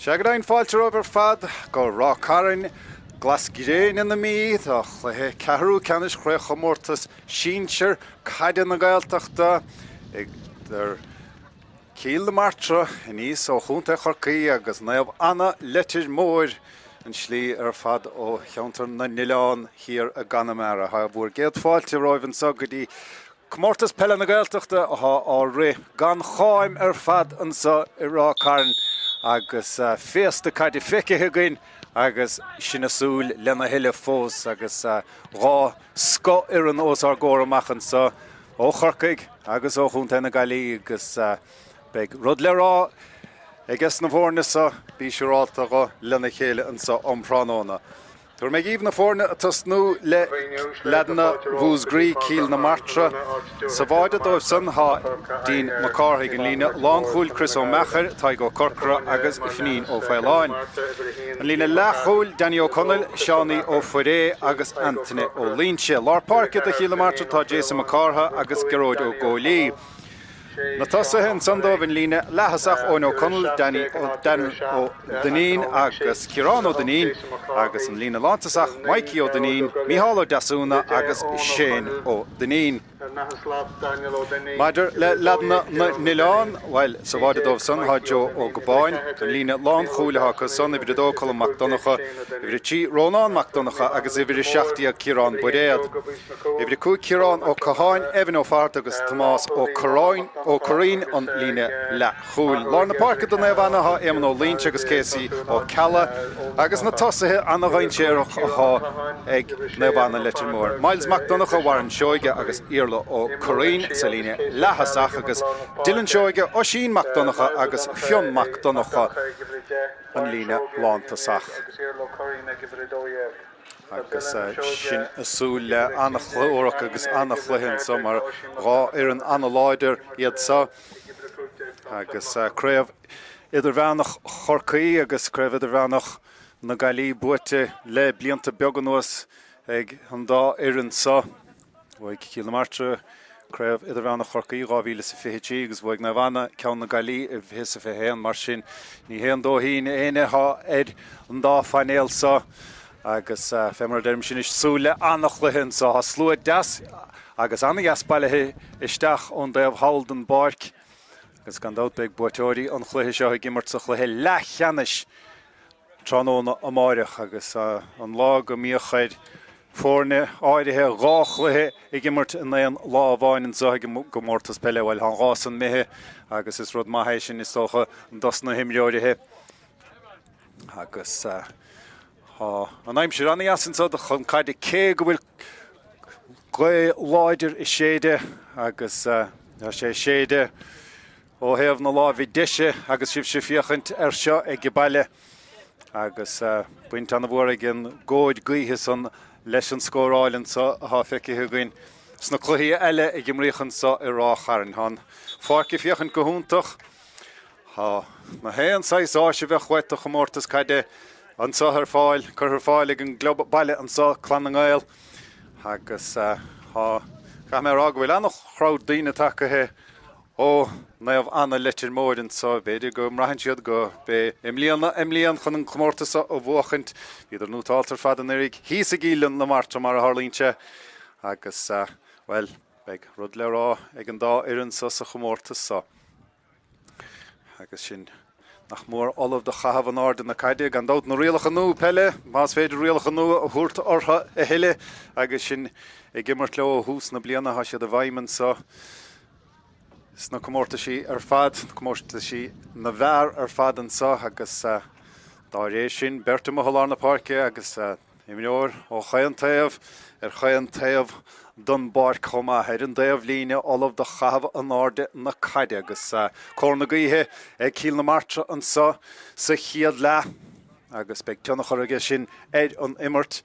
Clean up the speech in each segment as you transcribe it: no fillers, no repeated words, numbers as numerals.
Sea, go deimhin, fáilte romhaibh ar fad go Ráth Cairn, glas gréine na Mí, do chluiche ceathrú ceannais Chraobhchomórtas Sinsir Caide na Gaeltachta idir Cill na Martra aníos ó Chontae Chorcaí agus Naomh Anna Leitir Móir an slí ar fad ó Cheantar na nOileán thiar i gConamara. Tá bhur gcéad fáilte romhaibh anseo go dtí Comórtas Peile na Gaeltachta atá á rith gan cháim ar fad anseo i Ráth Cairn agus féasta caide feicthe againn agus sinn ag súil lena thuilleadh fós agus 2 scothfhoireann os ár gcomhair amach anseo ó Chorcaigh agus ó Chontae na Gaillimhe agus beidh rud le rá ages na foirne seo, bí siúrálta dho, lena chéile anseo um thráthnóna. Tabharfaidh mé dhaoibh na foirne ag tosnú le leaideanna Mhúscraí, Cill na Martra. Sa bháide dóibh san tá Dean Mac Cárthaigh, an líne lánchúil Chris Ó Meachair, Tadhg Ó Corcora agus Finín Ó Faoláin. An líne leathchúil Danny Ó Conaill, Seánie Ó Foiré agus Antaine Ó Loinsigh. Lár páirce do Chill na Martra tá Jason Mac Cártha agus Gearóid Ó Góilí. Na tosaithe ansan dóibh an líne leath-thosach Eoin Ó Conaill, Danny Daniel Ó Duinnín agus Ciarán Ó Duinnín agus an líne lántosach Mikey Ó Duinnín, Micheál Ó Deasúna agus Shane Ó Duinnín. Maidir le leaideanna na nOileán, bhuel, sa bháide dóibh san tá Joe Ó Gobáin, an líne lánchúil atá acu san, uimhir 2 Colm Mac Donncha, uimhir 3 Rónán Mac Donncha agus uimhir 17 Ciarán Bairéad. Uimhir 5 Ciarán Ó Catháin, Evan Ó Fatharta agus Tomás Ó Curraoin an líne leathchúil. Lár na páirce do Naomh Anna tá Éamonn Ó Loinsigh agus Casey Ó Ceallaigh agus na tosaithe ana-dhainséarach atá ag Naomh Anna Leitir Móir, Myles Mac Donncha, Warren Seoige agus Iarla Ó Curraoin sa líne leath-thosach agus Dylan Seoige, Oisín Mac Donncha agus Fionn Mac Donncha an líne lántosach. Agus sinn ag súil le an-chomhrac agus an-chluiche anseo mar 2 fhoireann an-láidir iad seo. Agus Craobh Idirmheánach Chorcaí agus Craobh Idirmheánach na Gaillimhe buaite le blianta beaga anuas ag an dá fhoireann seo. Bhuaigh Cill na Martra Craobh Idirmheánach Chorcaí 2023 agus bhuaigh Naomh Anna ceann na Gaillimhe i 2021. Mar sin, ní haon dóithín éinne atá ar an dá phainéal seo agus fé mar a deirim sinn ag súil le an-chluiche anseo. Tá slua deas agus an-dheas bailithe isteach ón dtaobh thall den bpáirc agus gan dabht beidh buaiteoirí an chluiche seo ag imirt sa chluiche leathcheannais tráthnóna amáireach agus an lá go mbíodh ar foirne áirithe 2 chluiche ag imirt in aon lá amháin anseo ag an gcomórtas peile, bhuel, tá an gá san imithe agus is rud maith é sin is dócha dos na himreoirithe. Agus tá an aimsir an-dheas anseo chun caide cé go bhfuil gaoth láidir ag séideadh agus tá sé ag séideadh Ó thaobh na láimhe deise agus sibhse ag féachaint air seo ag baile agus baint an-mhór ag an gcóir gaoithe san leis an scóráil anseo atá feicthe againn sna cluichí eile a imríodh anseo i Ráth Chairn. Tá an pháirc ag féachaint go hiontach. Tá na haon saghas áis a bheadh uait do chomórtas caide anseo ar fáil, curtha ar fáil ag an gclub baile anseo, Clann na nGael, agus tá, caithfidh mé a rá go bhfuil an-chrowd daoine tagaithe Ó Naomh Anna Leitir Móir anseo, b'fhéidir go mbraitheann siad go b'é i mbliana a mbliain chun an comórtas seo a bhuachaint. Bhíodar nótálta ar fad anuraidh thíos i gCill na Martra mar a tharlaíonn sé agus, bhuel, beidh rud le rá ag an dá fhoireann seo sa chomórtas seo. Agus sin nach mór ullamh do chaitheamh in airde na caide. Gan dabht na rialacha nua peile, más féidir rialacha nua a thabhairt orthu a thuilleadh agus sinn ag imirt leo ó thús na bliana, tá siad i bhfeidhm anseo. sna comórtaisí ar fad, comórtaisí na bhfear ar fad anseo agus dá réir sin beirt amuigh i lár na páirce agus imreoir ó chaon taobh ar chaon taobh den bpáirc chomh maith, ar an dtaobhlíne ullamh do chaitheamh in airde na caide agus cóir na gaoithe ag Cill na Martra anseo sa chéad leath. agus beidh tionchar aige sin ar an imirt.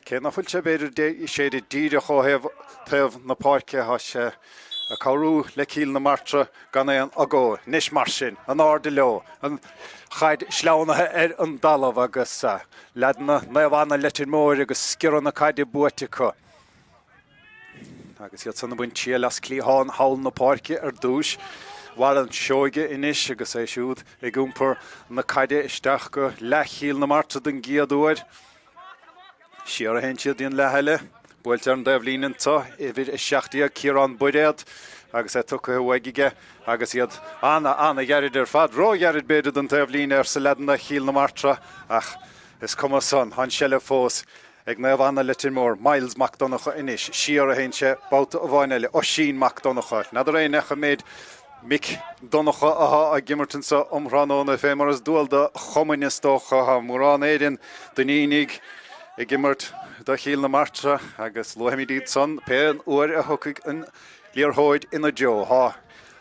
Cé nach bhfuil sé, b'fhéidir, ag séideadh díreach ó thaobh taobh na páirce, tá sé ag cabhrú le Cill na Martra gan aon agó. Anois mar sin, in airde leo, an chaid sleamhnaithe ar an dtalamh agus leaideanna Naomh Anna Leitir Móir agus sciorradh na caide buaite acu. Agus iad san ag baint triail as cliathán thall na páirce ar dtús. Warren Seoige anois agus é siúd ag iompar na caide isteach go leath Chill na Martra den gcéad uair. Siar a théann siad dtí an leath eile. Buailte ar an dtaobhlíne anseo, uimhir 17, Ciarán Buiréad, agus é tugtha uaidh aige agus iad ana-ana-ghairid ar fad, ró-ghairid b'fhéidir don taobhlíne, arsa leaideanna Chill na Martra, ach is cuma san, tá an seilbh fós ag Naomh Anna Leitir Móir, Myles Mac Donncha anois, siar a théann sé babhta amháin eile, Oisín Mac Donncha, n'fheadar éinne an méid Mic Donncha atá ag imirt anseo um thráthnóna, fé mar is dual do chumainn is dócha. Tá mórán Éireann, Duinnínigh ag imirt do Chill na Martra agus luafaimid iad san pé uair a thiocfaidh an liathróid ina dtreo. Tá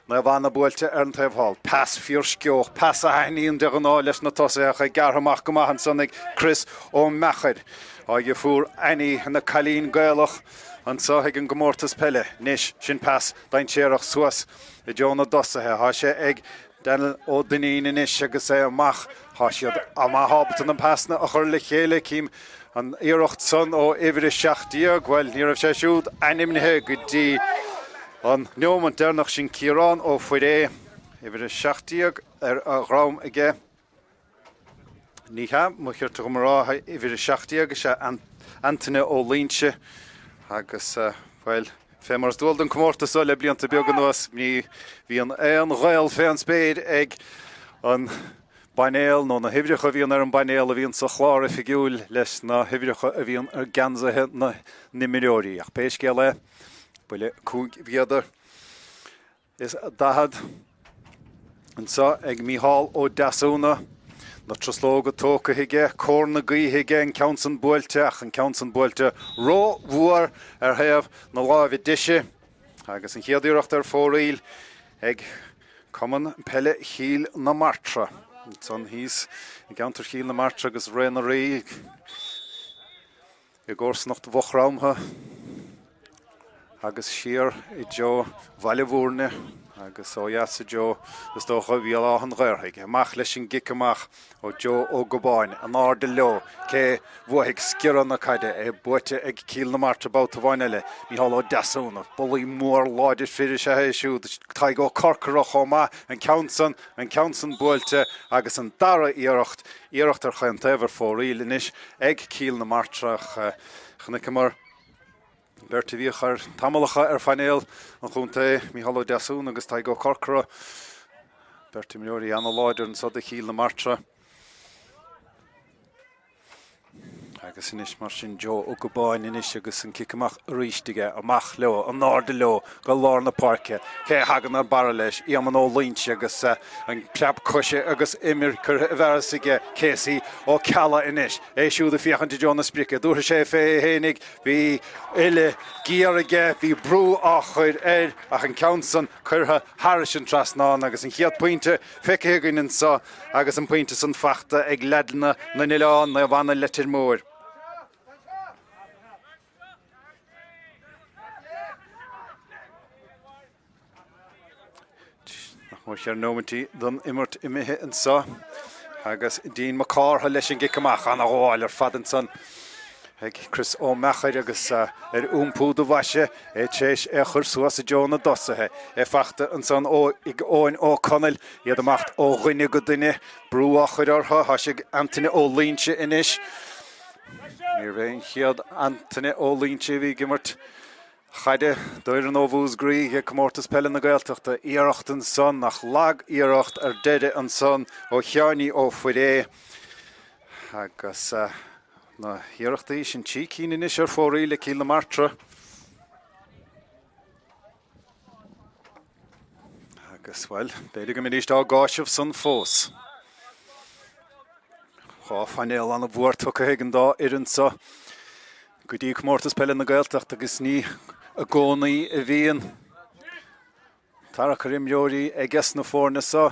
Naomh Anna buailte ar an taobh thall. Pas fíorsceoch, pas a thaitníonn de ghnáth leis na tosaithe ach é gearrtha amach go maith ansan ag Chris Ó Meachair. Á dheirfiúr Annie ina cailín Gaelach anseo ag an gcomórtas peile. Anois sin pas dainséarach suas i dtreo na dtosaithe. Tá sé ag Daniel Ó Duinnín anois agus é amach. Tá siad maith ábalta na pasanna a chur le chéile. Cím an iarracht san ó uimhir 17. Bhuel, ní raibh sé siúd ainmnithe go dtí an neomant deireanach sin. Ciarán Ó Foiré, uimhir 17 ar a dhrom aige. Ní hea, ba cheart dom a rá, uimhir 17 is ea Antaine Ó Loingsigh agus, bhuel, fé mar is dual don comórtas seo le blianta beaga anuas, ní bhíonn aon ghaol fén spéir ag an bpainéal nó na huimhreacha a bhíonn ar an bpainéal a bhíonn sa chlár oifigiúil leis na huimhreacha a bhíonn ar geansaithe na n-imreoirí. Ach pé scéal é, buille 5 mhéadar. is 40 anseo ag Mícheál Ó Deasúna. Na truslóga tógtha aige, cóir na gaoithe aige, an ceann san buailte ach an ceann san buailte ró-mhór ar thaobh na láimhe deise. Agus an chéad iarracht ar fóraoil ag Cumann Peile Chill na Martra. Ansan thíos i gceantar Chill na Martra agus Rae na Rí. I gcomharsanacht Mhaigh Chromtha agus siar i dtreo Bhaile Bhúirne agus ó dheas i dtreo, is dócha, Bhéal Átha an Ghaorthaidh. Amach leis an gcic amach ó Joe Ó Gobáin. In airde leo. Cé bhuafaidh sciorradh na caide? É buaite ag Cill na Martra babhta amháin eile. Mícheál Ó Deasúna. Bulaí mór láidir fir is ea é siúd. Tadhg Ó Corcora chomh maith. An ceann san, an ceann san buailte agus an dara iarracht Iarracht ar chaon taobh ar fóraoil anois ag Cill na Martra. Chonaiceamar beirt a bhíodh ar tamallacha ar phainéal an chontae, Mícheál Ó Deasúna agus Tadhg Ó Corcora, beirt imreoirí ana-láidir anseo do Chill na Martra. Agus anois mar sin Joe Ó Gobáin anois agus an cic amach arís aige, amach leo, in airde leo go lár na páirce. Cé a thagann ar barra leis? Éamonn Ó Loingsigh agus an preab coise agus imir curtha i bhfearas aige Casey Ó Ceallaigh anois. É siúd ag féachaint i dtreo na sprice. Dúrfaidh sé fé fhéinig, bhí uile giar aige, bhí brú á chur air ach an ceann san curtha thairis an trasnán agus an chéad pointe feicthe againn anseo agus an pointe san fachta ag leaideanna na nOileán, Naomh Anna Leitir Móir. Nach mór 4 nóimintí don imirt imithe anseo agus Dean Mac Cártha leis an gcic amach, ana-ghabháil ar fad ansan ag Chris Ó Meachair agus ar iompú do bhoise é tar éis é a chur suas i dtreo na dtosaithe. É fachta ansan ag Eoin Ó Conaill, iad ag imeacht ó dhuine go duine, brú á chur orthu. Tá sé ag Antaine Ó Loingsigh anois. Níorbh é an chéad Antaine Ó Loingsigh a bhí ag imirt chaide d'fhoireann ó Mhúscraí ag Comórtas Peile na Gaeltachta. Iarracht ansan ach lag iarracht ar deireadh ansan ó Sheáiní Ó Foiré agus Na hiarrachtaí sin 3 cinn anois ar fóraoil ag Cill na Martra. Agus, bhuel, b'fhéidir go mbeidís á gcáiseamh san fós. Dhá phainéal an-mhór tugtha ag an dá fhoireann seo go dtí Comórtas Peile na Gaeltachta agus ní i gcónaí a bhíonn tarrac ar imreoirí ages na foirne seo.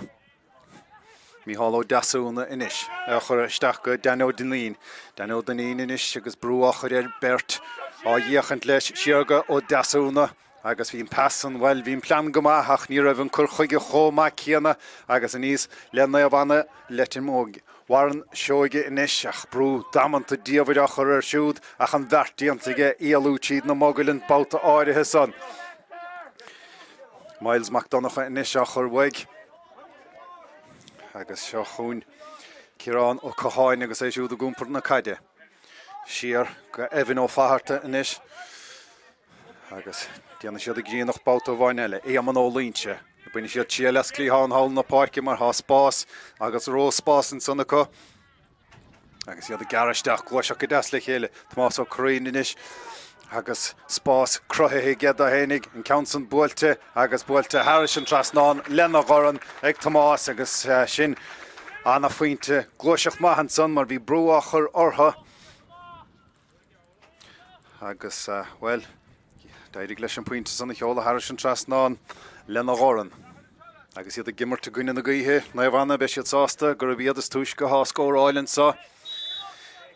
Mícheál Ó Deasúna anois á chur isteach go Dan Ó Duinnín. Dan Ó Duinnín anois agus brú á chur air beirt á fhéachaint leis siar go Ó Deasúna agus bhí an pas san, bhuel, bhí an plean go maith ach ní raibh an cur chuige chomh maith céanna agus aníos le Naomh Anna Leitir Móir. Warren Seoige anois ach brú damanta diamhair á chur air siúd ach an bheart déanta aige éalú tríd na mogaill an babhta áirithe san. Myles Mac Donncha anois á chur uaidh. Agus seo chugainn Ciarán Ó Catháin agus é siúd ag iompar na caide. Siar go Evan Ó Fatharta anois. Agus déanfaidh siad a gcríonnacht babhta amháin eile. Éamonn Ó Loinsigh. Bainfidh siad triail as cliathán thall na páirce mar tá spás agus ró-spás ansan acu. Agus iad ag gearradh isteach, gluaiseacht go deas le chéile. Tomás Ó Curraoin anois agus spás cruthaithe aige dó fhéinig. An ceann san buailte agus buailte thairis an trasnán lena dhorn ag Tomás agus sin ana-phointe. Gluaiseacht maith ansan mar bhí brú á chur orthu. Agus, bhuel, d'éirigh leis an pointe san a sheoladh thairis an trasnán lena dhorn. Agus iad ag imirt i gcoinne na gaoithe, Naomh Anna, beidh siad sásta gurb iad is túisce atá ag scóráil anseo.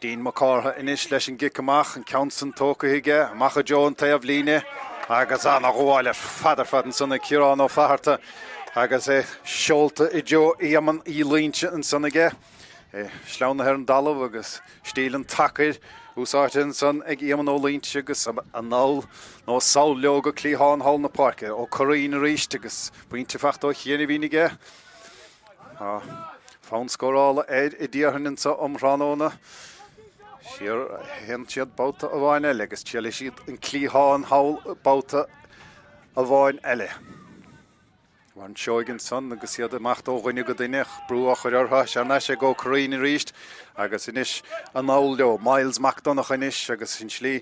Dean Mac Cártha anois leis an gcic amach, an ceann san tógtha aige, amach i dtreo an taobh líne agus ana-ghabháil ar fad ar fad ansan ag Ciarán Ó Fatharta agus é seolta i dtreo Éamonn Uí Loingsigh ansan aige. É sleamhnaithe ar an dtalamh agus stíl an tsacair úsáidte ansan ag Éamonn Ó Loingsigh agus anall nó sall leo go cliathán thall na páirce. Ó Curraoin arís agus pointe fachta ó chianaibhín aige. Tá fonn scórála air a déarfainn anso um thráthnóna. Siar a théann siad babhta amháin eile agus triailfidh siad an cliathán thall babhta amháin eile. Warren Seoighe ansan agus iad ag imeacht ó dhuine go duine, brú á chur orthu. Thar n-ais ag Ó Curraoin arís agus anois anall leo. Myles Mac Donncha anois agus an tslí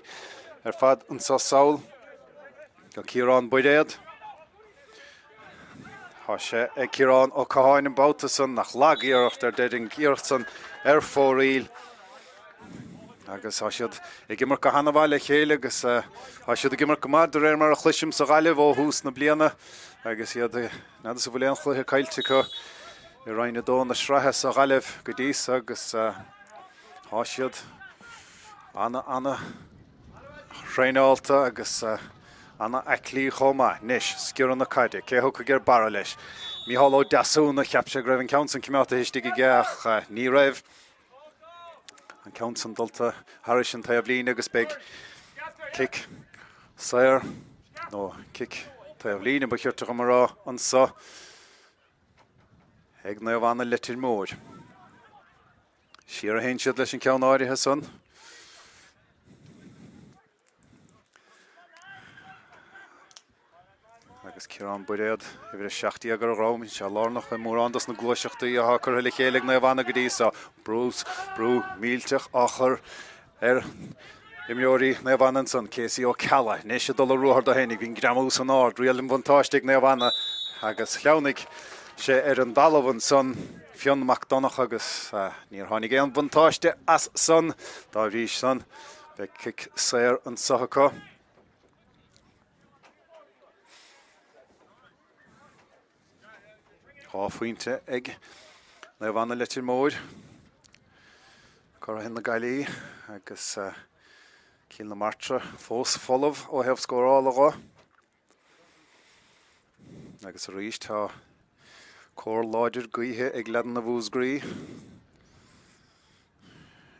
ar fad anso sall go Ciarán Bairéad. Tá sé ag Ciarán Ó Catháin an babhta san nach lag iarracht ar deireadh an iarracht san ar fóraoil. Agus tá siad ag imirt go han-mhaith le chéile agus tá siad ag imirt go maith de réir mar a chloisim sa Ghaillimh ó thús na bliana agus iad n'fheadar an bhfuil aon chluiche caillte acu i Roinn 2 na sraithe sa Ghaillimh go dtí so agus tá siad ana-ana thraenáilte agus ana-aclaí chomh maith. Anois, sciorradh na caide, cé a thiocfaidh ar barra leis? Micheál Ó Deasúna, cheap sé go raibh an ceann san coimeádta istigh aige ach ní raibh. An ceann san dulta thairis an taobh líne agus beidh cic saor nó cic taobh líne ba chirte dhom a rá anso ag Naomh Anna Leitir Móir. Siar a théann siad leis an ceann áirithe san. Agus Ciarán Bairéad, uimhir 17 ar a dhrom, sé lárnach i mórán dos na gluaiseachtaí atá curtha le chéile ag Naomh Anna go dtí so. Brú, brú millteach á chur ar imreoirí Naomh Anna ansan. Casey Ó Ceallaigh anois ag dul ar ruathar dó fhéinig. Bhí an greamú san ard, riail an bhuntáiste ag Naomh Anna agus shleamhnaigh sé ar an dtalamh ansan Fionn Mac Donncha agus níor tháinig aon bhuntáiste as san. Dá bhrí san, beidh cic saor anso acu. 2 phointe ag Naomh Anna Leitir Móir, Curaithe na Gaillí agus Cill na Martra fós folamh ó thaobh scórála dho. Agus arís tá cór láidir gaoithe ag leaideanna Mhúscraí.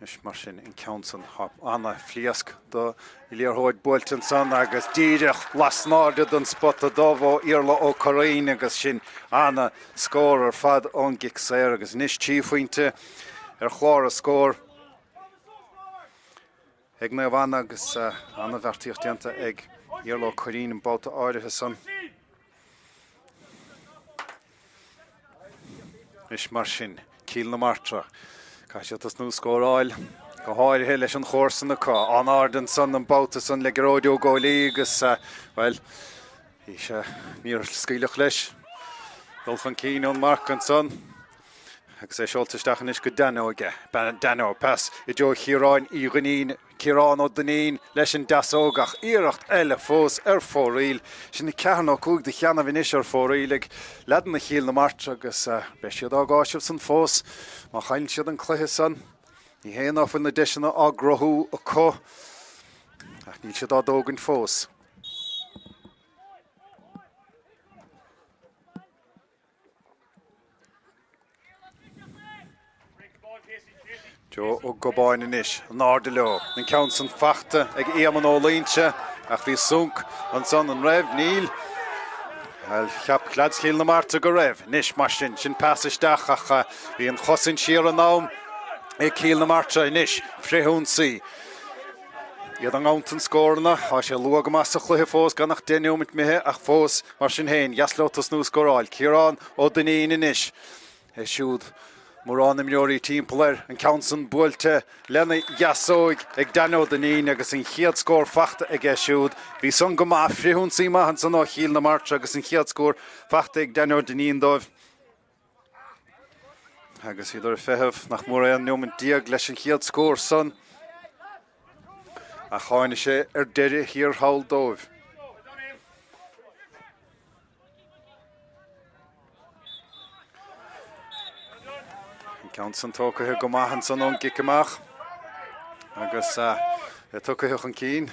Anois mar sin, an ceann san, tá ana-phléasc de liathróid buailte ansan agus díreach lasnairde den spota dubh ó Iarla Ó Curraoin agus sin ana-scór ar fad ón gcic saor agus anois 3 phointe ar chlár an scóir ag Naomh Anna agus ana-bheartaíocht déanta ag Iarla Ó Curraoin an babhta áirithe san. Anois mar sin, Cill na Martra, caithfidh siad tosnú ag scóráil, go háirithe leis an chór san acu. An-airde ansan an babhta san le Gearóid Ó Góilí agus, bhuel, bhí sé, níor scaoileadh leis dul chun cinn ón marc ansan. Agus é seolta isteach anois go Danno aige. Danno, pas i dtreo Chiaráin Uí Dhuinnín. Ciarán Ó Duinnín leis an deasóg ach iarracht eile fós ar fóraoil. Sin ceathair nó cúig de cheannaibh anois ar fóraoil ag leaideanna Chill na Martra agus beidh siad á gcáiseamh san fós má chailleann siad an cluiche san. Ní hé ná fuil na deiseanna á gcruthú acu ach níl siad á dtógaint fós. Joe Ó Gobáin anois, in airde leo. An ceann san fachta ag Éamonn Ó Loingsigh ach bhí sonc ansan, an raibh? Níl. Bhuel, cheap leaids Chill na Martra go raibh. Anois, mar sin, sin pas isteach ach bhí an chosaint siar in am ag Cill na Martra. Anois, frithionsaí. Iad i nganntan scóranna. Tá sé luath go maith sa chluiche fós, gan ach 10 neomat imithe ach fós, mar sin féin, dheas leo tosnú ag scóráil. Ciarán Ó Duinnín anois. É siúd, mórán imreoirí timpeall air, an ceann san buailte lena dheasóig ag Dan Ó Duinnín agus an chéad scór fachta aige siúd. Bhí san go maith, frithionsaí maith ansan ó Chill na Martra agus an chéad scór fachta ag Dan Ó Duinnín dóibh. Agus iad ar feitheamh nach mór 11 neomat leis an chéad scór san. Ach tháinig sé ar deireadh thiar thall dóibh. An ceann san tógtha go maith ansan ón gcic amach agus é tugtha chun cinn.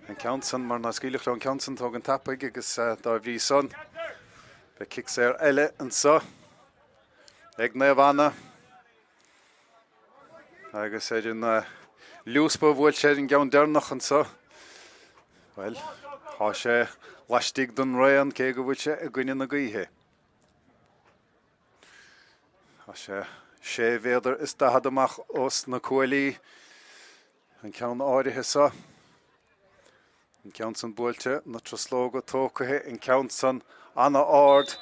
An ceann san mar nár scaoileadh leo an ceann san tógaint tapaidh agus dá bhrí san beidh cic saor eile anseo ag Naomh Anna. Agus ar an liúspa a bhuail sé ar an gceann deireanach anseo, bhuel, tá sé laistigh den raon cé go bhfuil sé i gcoinne na gaoithe. Tá sé sé mhéadar is 40 amach os na cuaillí, an ceann áirithe seo. An ceann san buailte, na truslóga tógtha, an ceann san ana-ard,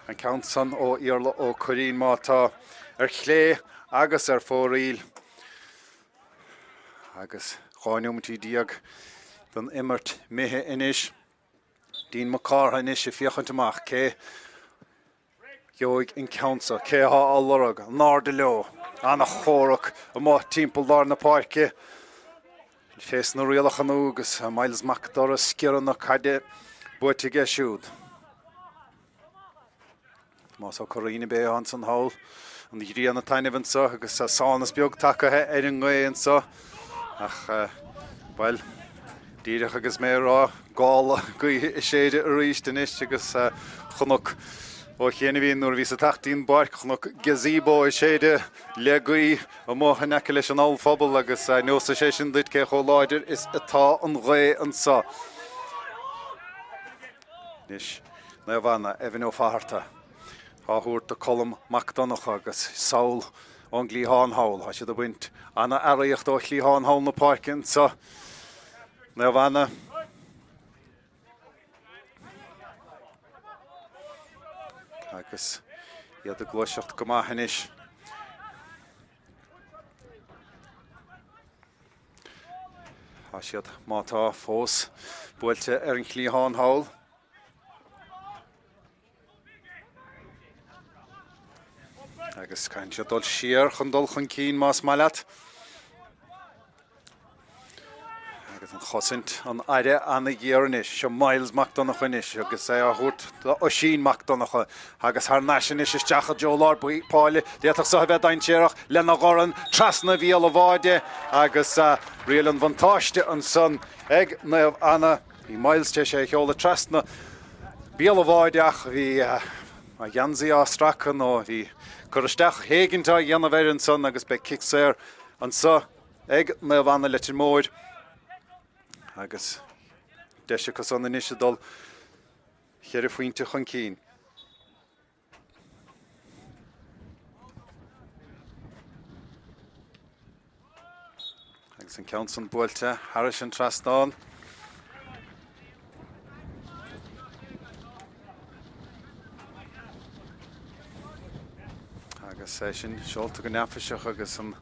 an ceann san ó Iarla Ó Curraoin má tá, ar chlé agus ar fóraoil. Agus 12 neomaintí den imirt imithe anois. Dean Mac Cártha anois ag féachaint amach cé gheobhaidh an ceann seo. Cé atá á lorg? In airde leo. Ana-chomhrac amuigh timpeall lár na páirce. Fés na rialacha nua agus Myles Mac Dara sciorradh na caide buaite aige siúd. Tomás Ó Curraoin ab é atá ansan thall. An ghrian ag taitneamh anseo agus sánas beag tagtha ar an ngaoth anseo. Ach, bhuel, díreach agus mé ag rá, gála gaoithe ag séideadh arís anois agus chonac ó chianaibhín nuair a bhíos ag teacht dtí'n bpáirc, chonac gazebo ag séideadh le gaoth amuigh in aice leis an ollphuball agus neosfaidh sé sin duit cé chomh láidir is atá an ghaoth anseo. Anois, Naomh Anna, Evan Ó Fatharta á thabhairt do Colm Mac Donncha agus sall ón gcliathán thall. Tá siad ag baint ana-earraíocht ó chliathán thall na páirce anseo. Naomh Anna. Agus iad ag gluaiseacht go maith anois. Tá siad, má tá, fós buailte ar an chliathán thall. Agus caitheann siad dul siar chun dul chun cinn más maith leat. Agus an chosaint an aire ana-ghéar anois. Seo Myles Mac Donncha anois agus é á thabhairt do Oisín Mac Donncha agus thar n-ais anois isteach i dtreo lár páile. D'fhéadfadh seo a bheith dainséarach lena dhorn trasna bhéal an bháide agus riail an bhuntáiste ansan ag Naomh Anna. Bhí Myles tar éis é a sheoladh trasna béal an bháide ach bhí a gheansaí á stracadh nó bhí cur isteach éigint á dhéanamh air ansan agus beidh cic saor anseo ag Naomh Anna Leitir Móir agus deis acu san anois a dul cheithre phointe chun cinn. Agus an ceann san buailte thairis an trasnán. Agus é sin seolta go neafaiseach agus an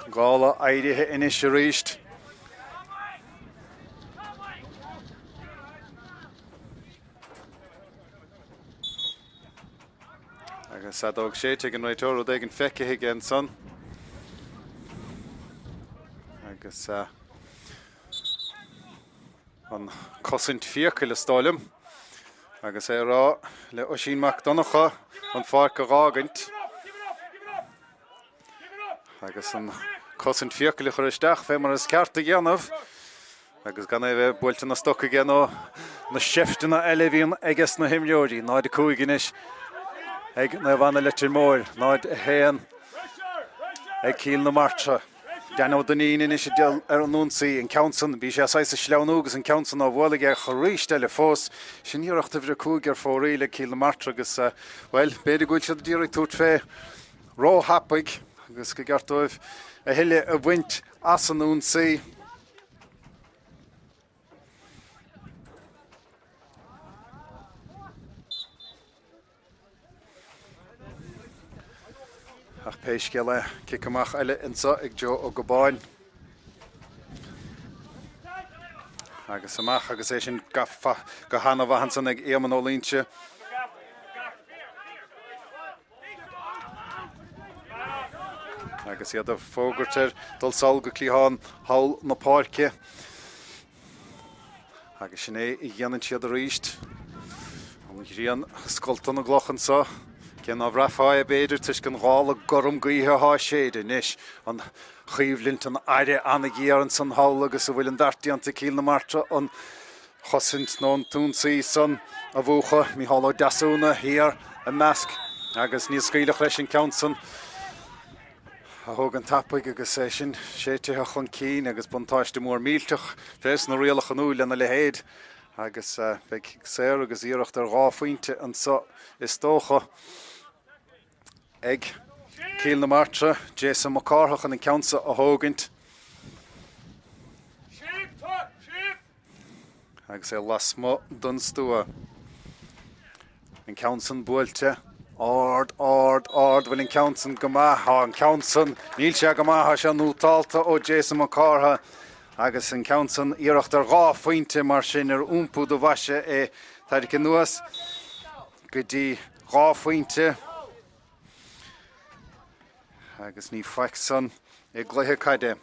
gála éirithe anois arís. Agus feadóg séidte ag an réiteoir, rud éigin feicthe aige ansan. Agus an cosaint fiacail is dóigh liom. Agus é ag rá le Oisín Mac Donncha an pháirc a dh'fhágaint. Agus an cosaint fiacail a chur isteach fé mar is ceart a dhéanamh. Agus gan é a bheith buailte ina stoc aige nó na seifteanna eile a bhíonn aige sna himreoirí. 0-5 anois ag Naomh Anna Leitir Móir, 0-1 ag Cill na Martra. Dan Ó Duinnín anois ag dul ar an ionsaí, an ceann san, bhí sé saghas ag sleamhnú agus an ceann san á bhualadh aige ach arís eile fós, sin iarracht uimhir 5 ar fóraoil ag Cill na Martra agus, bhuel, b'fhéidir go bhfuil siad ag iarraidh tabhairt fé ró-thapaidh agus go gceart dóibh a thuilleadh a bhaint as an ionsaí. Ach pé scéal é, cic amach eile anseo ag Joe Ó Gobáin. Agus amach agus é sin gafa go han-mhaith ansan ag Éamonn Ó Loinsigh. Agus iad ag fógairt ar dul sall go cliathán thall na páirce. Agus sin é a dhéanann siad arís. An ghrian ag scoltadh na gcloch anseo. Cé ná bhraithfeá é b'fhéidir toisc an ghála gorm gaoithe atá ag séideadh anois. An choimhlint, an aire an-ghéar ansan thall agus a bhfuil an beart déanta ag Cill na Martra an chosaint nó an t-ionsaí san a mhúchadh. Micheál Ó Deasúna thiar i measc agus ní scaoilfeadh leis an ceann san. a thógaint tapaidh agus é sin séidtithe chun cinn agus buntáiste mór millteach fés na rialacha nua lena leithéid agus beidh cic saor agus iarracht ar dhá phointe anseo is dócha ag Cill na Martra, Jason Mac Cártha chun an ceann seo a thógaint. Agus é lasmuigh den stua. An ceann san buailte. Ard, ard, ard. Bhfuil an ceann san go maith? Tá an ceann san, níl sé go maith, tá sé nótálta ó Jason Mac Cártha. Agus an ceann san, iarracht ar dhá phointe mar sin ar iompú do bhoise é tarraingthe anuas go dtí dhá phointe. Agus ní faic san i gcluiche caide.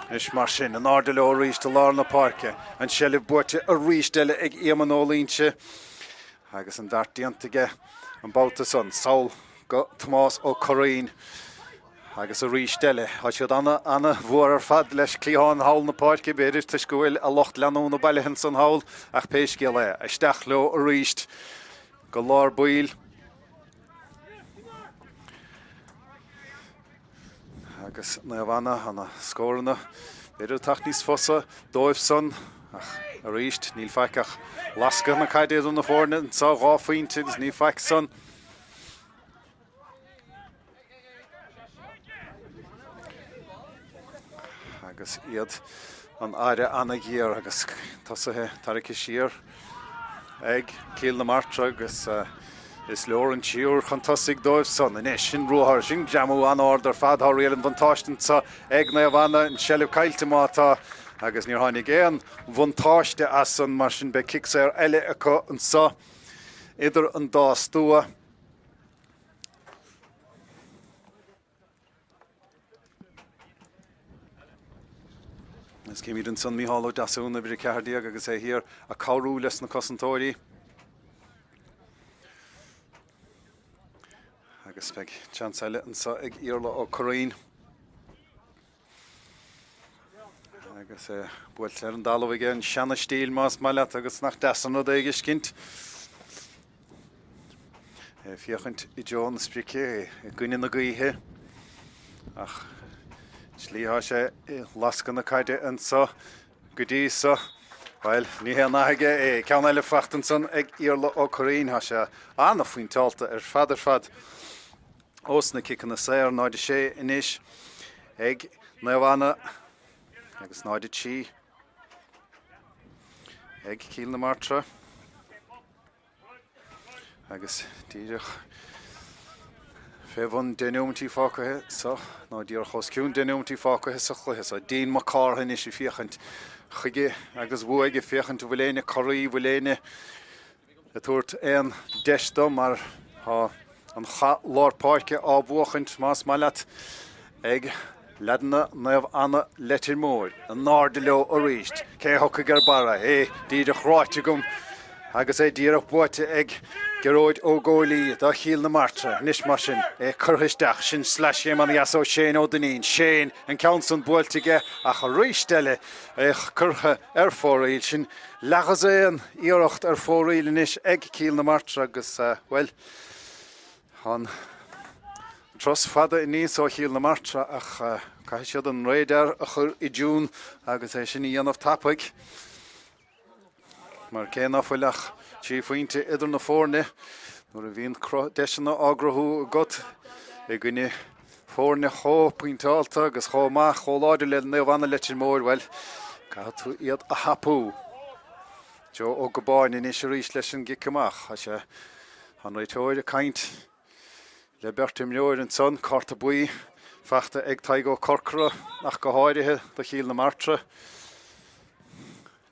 Anois mar sin, in airde leo arís i lár na páirce. An tseilbh buaite arís eile ag Éamonn Ó Loingsigh agus an beart déanta aige an babhta san. Sall go Tomás Ó Curraoin agus arís eile tá siad ana-mhór ar fad leis cliathán thall na páirce, b'fhéidir toisc go bhfuil a lucht leanúna bailithe ansan thall ach pé scéal é, isteach leo arís go lár baill. Agus Naomh Anna, na scóranna, b'fhéidir ag teacht níos fusa dóibh san, ach arís níl faic ach lascadh na caide idir na foirne anseo, dhá phointe agus ní faic san. Agus iad an aire ana-ghéar agus tosaithe tarraingthe siar ag Cill na Martra agus is leor an triúr chun tosaigh dóibh san. Anois, sin ruathar, sin greamú an-ard ar fad. Tá riail an bhuntáiste anseo ag Naomh Anna, an tseilbh caillte má tá agus níor tháinig aon bhuntáiste as san, mar sin beidh cic saor eile acu anseo idir an dá stua. Is címid ansan Mícheál Ó Deasúna, uimhir 14, agus é thiar ag cabhrú leis na cosantóirí. Agus beidh seans eile anseo ag Iarla Ó Curraoin. Agus é buailte ar an dtalamh aige, an seana-stíl más maith leat, agus nach deas an rud é a fheiscint. É ag féachaint i dtreo na sprice, i gcoinne na gaoithe. Ach slí tá sé ag lascadh na caide anso go dtí so. Bhuel, ní haon nath aige é. Ceann eile faighte ansan ag Iarla Ó Curraoin. Tá sé ana-phointeálta ar fad ar fad. Ós na ciceanna saor, 0-6 anois ag Naomh Anna agus 0-3 ag Cill na Martra. Agus díreach fé bhun deich neomaintí fágtha sa, nó díreach os cionn deich neomaintí fágtha sa chluiche so. Dean Mac Cártha anois ag féachaint chuige agus uaidh, ag féachaint an bhfuil éinne corraí, bhfuil éinne ag tabhairt aon deis dó mar tá an chath lár páirce á bhuachaint, más maith leat, ag leaideanna Naomh Anna Leitir Móir. In airde leo arís. Cé a thiocfaidh ar barra? É díreach ráite agam agus é díreach buaite ag. Gearóid Ó Góilí do Chill na Martra. Anois mar sin, é curtha isteach. Sin sleaschéim ana-dheas ó Shane Ó Duinnín. Shane, an ceann san buailte aige ach arís eile é curtha ar fóraoil. Sin leathdhosaen iarracht ar fóraoil anois ag Cill na Martra agus, bhuel, tá an turas fada aníos ó Chill na Martra ach caithfidh siad an radar a chur i dtiún agus é sin a dhéanamh tapaidh. Mar cé ná fuil ach 3 phointe idir na foirne, nuair a bhíonn deiseanna á gcruthú agat i gcoinne foirne chomh pointeálta agus chomh maith, chomh láidir le Naomh Anna Leitir Móir, bhuel, caithfidh tú iad a thapú. Joe Ó Gobáin anois arís leis an gcic amach. Tá sé, an réiteoir ag caint le beirt imreoir ansan, cárta buí fachta ag Tadhg Ó Corcora ach go háirithe do Chill na Martra.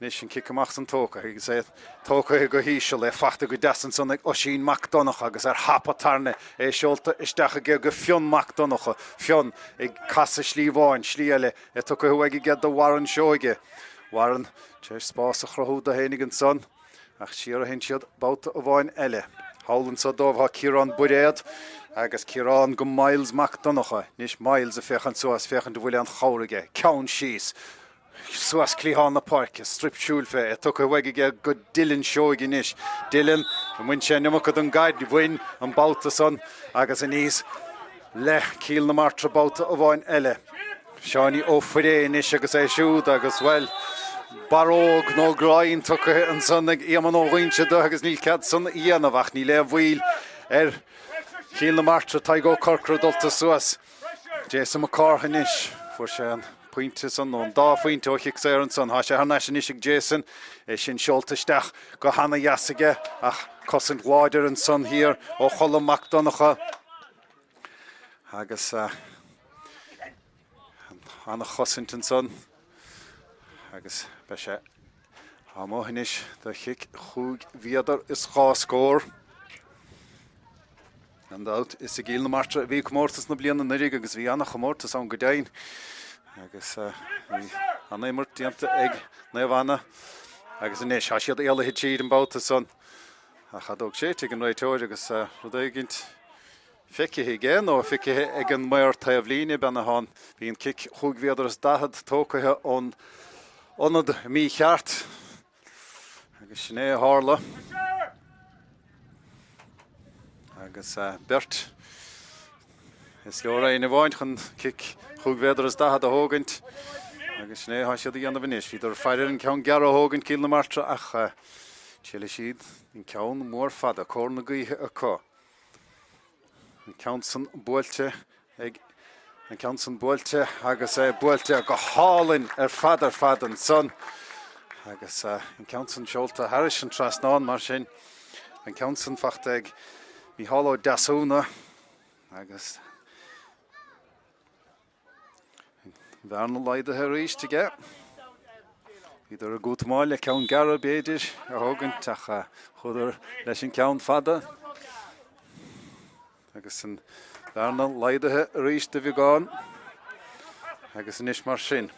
Anois an cic amach san tógtha agus é tógtha go híseal, é fachta go deas ansan ag Oisín Mac Donncha agus ar thapa tairne é seolta isteach aige go Fionn Mac Donncha. Fionn ag casadh slí amháin, slí eile, é tugtha uaidh aige do Warren Seoige. Warren tar éis spás a chruthú do fhéinig ansan ach siar a théann siad babhta amháin eile. Thall anso dóibh tá Ciarán Buiréad agus Ciarán go Myles Mac Donncha. Anois Myles ag féachaint suas, féachaint an bhfuil aon chabhair aige. Ceann síos. Suas cliathán na páirce, struip siúil fé, é tugtha uaidh aige go Dylan Seoige anois. Dylan, an mbain sé an iomarca den gcaid? Bhain, an babhta san, agus aníos le Cill na Martra babhta amháin eile. Seánie Ó Foiré anois agus é siúd agus, bhuel, barróg nó groin tugtha ansan ag Éamonn Ó Loingsigh do agus níl cead san a dhéanamh ach níl aon mhoill ar Chill na Martra, Tadhg Ó Corcora dulta suas. Jason Mac Cárthaigh anois, fuair sé an pointe san, nó an dá phointe ó chic saor ansan. Tá sé thar n-ais anois ag Jason, é sin seolta isteach go hana-dheas aige ach cosaint láidir ansan thiar ó Cholm Mac Donncha agus ana-chosaint ansan agus beidh sé amuigh anois do chic chúig mhéadar is dhá scór. Gan dabht, is i gCill na Martra a bhí comórtas na bliana anuraidh agus bhí ana-chomórtas ann go deimhin. Agus bhí an-imirt déanta ag Naomh Anna agus anois tá siad éalaithe tríd an babhta san. Ach feadóg séidte ag an réiteoir agus rud éigint feicthe aige nó feicthe ag an maor taobhlíne, beannaithe. Bhí an cic chúig mhéadar is daichead tógtha ón ionad mícheart. Agus sin é a tharla. Agus beirt is leor éinne amháin chun cic chúig mhéadar is daichead a thógaint. Agus sin é atá siad a dhéanamh anois. Bhíodar ag faire ar an ceann gearr a thógaint Cill na Martra ach thriailfidh siad an ceann mór fada, cóir na gaoithe acu. An ceann san buailte ag an ceann san buailte agus é buailte go hálainn ar fad ar fad ansan agus an ceann san seolta thairis an trasnán mar sin. An ceann san fachta ag Mícheál Ó Deasúna agus An bhearna laghdaithe arís aige. Bhíodar ag útamáil le ceann gearr b'fhéidir a thógaint ach chuadar leis an ceann fada agus an bhearna laghdaithe arís de bheagán agus anois mar sin.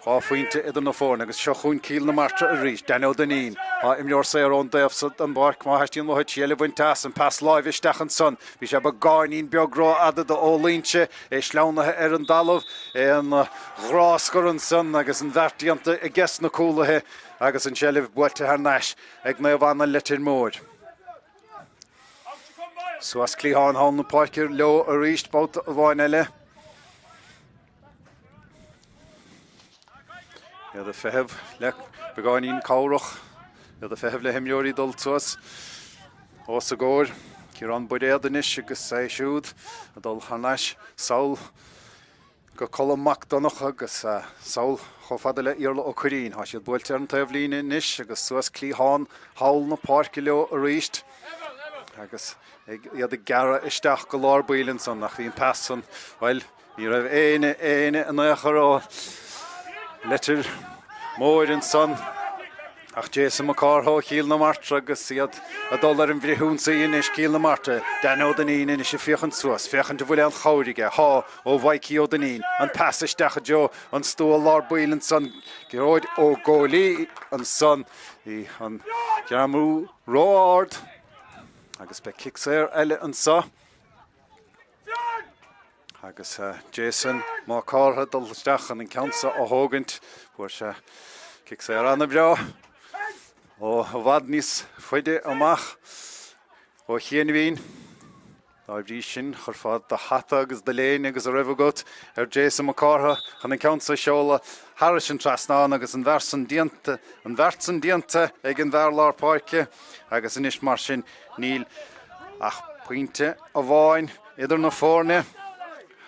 2 phointe idir na foirne agus seo chugainn Cill na Martra arís. Danny Ó Duinnín. Tá imreoir saor ón dtaobh so den bpáirc má theastaíonn uathu triail a bhaint as. An pas láimhe isteach ansan. Bhí sé beagáinín beag rófhada do Ó Loingsigh. É sleamhnaithe ar an dtalamh. É ina ghráscar ansan agus an bheart déanta aiges na cúlaithe agus an tseilbh buailte thar n-ais ag Naomh Anna Leitir Móir. Suas cliathán thall na páirce leo arís babhta amháin eile. Iad ag feitheamh le beagáinín cabhrach. Iad ag feitheamh le himreoirí dul suas os a gcomhair. Ciarán Buiréad anois agus é siúd ag dul thar n-ais sall go Colm Mac Donncha agus sall chomh fada le Iarla Ó Cuirrín. Tá siad buailte ar an taobhlíne anois agus suas cliathán thall na páirce leo arís agus iad ag gearradh isteach go lár baill ansan ach bhí an pas san, bhuel, Ní raibh éinne, éinne in aon chor ó Leitir Móir ansan ach Jason Mac Cárthaigh ó Chill na Martra agus iad ag dul ar an bhfrithionsaí anois, Cill na Martra. Danny Ó Duinnín anois ag féachaint suas, féachaint an bhfuil aon chabhair aige. Tá, ó Mhaidhcí Ó Duinnín. An pas isteach i dtreo an stua lár baill ansan. Gearóid Ó Góilí ansan. Bhí an greamú ró-ard. Agus beidh cic saor eile anseo. Agus Jason Mac Cártha ag dul isteach chun an ceann seo a thógaint. Fuair sé cic saor an-bhreá ó i bhfad níos faide amach ó chianmhín. Dá bhrí sin, chuirfeá do hata agus do léine agus a raibh agat ar Jason Mac Cártha chun an ceann seo a sheoladh thairis an trasnán agus an bheart san déanta, an bheart san déanta ag an bhfear lár páirce agus anois mar sin níl ach pointe amháin idir na foirne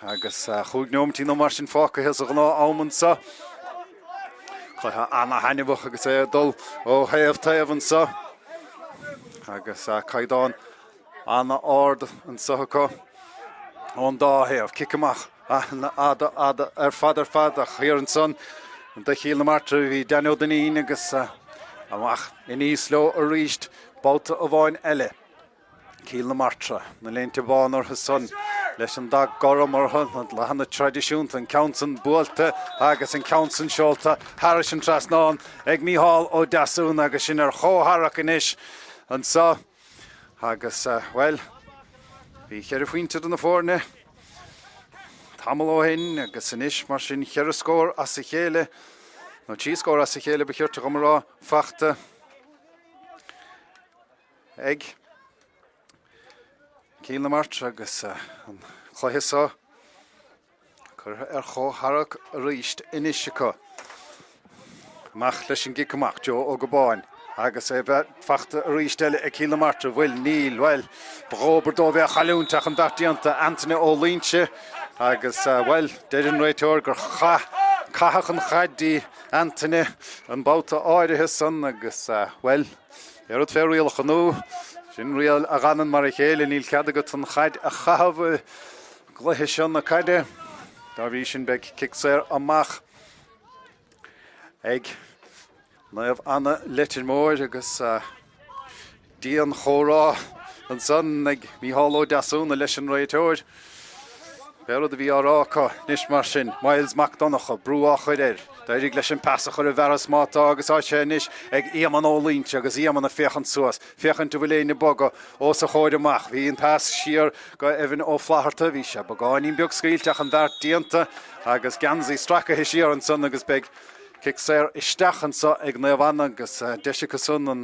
agus chúig neomaintí nó mar sin fágtha sa ghnáth am anseo. Cluiche ana-thaitneamhach agus é ag dul ó thaobh taobh anseo agus caighdeán Ana-ard anseo acu ón dá thaobh. Cic amach an-fhada fhada ar fad ar fad ach thiar ansan do Chill na Martra bhí Danny Ó Duinnín agus amach aníos leo arís babhta amháin eile. Cill na Martra, na léinte bána orthu san leis an dath gorm orthu, na dathanna traidisiúnta, an ceann san buailte agus an ceann san seolta thairis an trasnán ag Mícheál Ó Deasúna agus sin ar chomhtharrac anois anseo. Agus, bhuel, bhí cheithre phointe idir na foirne tamall ó shin agus anois mar sin cheithre scór as a chéile, nó trí scór as a chéile ba chirte dhom a rá, fachta ag Cill na Martra agus an cluiche seo Curtha ar chomhtharrac arís anois acu. Amach leis an gcic amach, Joe Ó Gobáin agus é bheith fachta arís eile ag Cill na Martra. Bhfuil? Níl. Bhuel, ba dhóbair dóibh é a chailliúint ach an beart déanta. Antaine Ó Loinsigh agus, bhuel, deir an réiteoir gur chaith, caitheadh an chaid dtí Antaine an babhta áirithe san agus, bhuel, pé rud fé rialacha nua, sin riail a dh'fhanann mar a chéile, níl cead agat an chaid a chaitheamh i gcluiche seo na caide. Dá bhrí sin beidh cic saor amach ag Naomh Anna Leitir Móir agus dian-chomhrá ansan ag Mícheál Ó Deasúna leis an réiteoir. Pé rud a bhí á rá acu anois mar sin, Myles Mac Donncha, brú á chur air. D'éirigh leis an pas a chur i bhfearas má tá agus tá sé anois ag Éamonn Ó Loinsigh agus Éamonn ag féachaint suas, féachaint an bhfuil éinne ag bogadh os a chomhair amach. Bhí an pas siar go Evan Ó Flatharta, bhí sé beagáinín beag scaoilte ach an bheart déanta agus geansaí stracaithe siar ansan agus beidh cic saor isteach anso ag Naomh Anna agus deis acu san an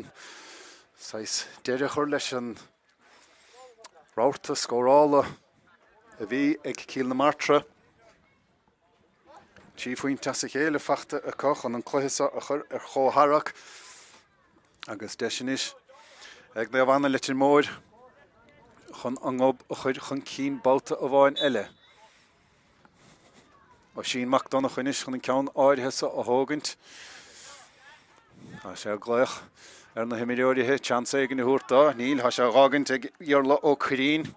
saghas deireadh a chur leis an rabharta scórála a bhí ag Cill na Martra. 3 phointe as a chéile fachta acu chun an cluiche seo a chur ar chomhtharrac agus deis anois ag Naomh Anna Leitir Móir chun a ngob a chur chun cinn babhta amháin eile. Oisín Mac Donncha anois chun an ceann áirithe seo a thógaint. Tá sé ag glaoch ar na himreoirí seans éigin a thabhairt dó. Níl, tá sé á dh'fhágaint ag Iarla Ó Cuirrín.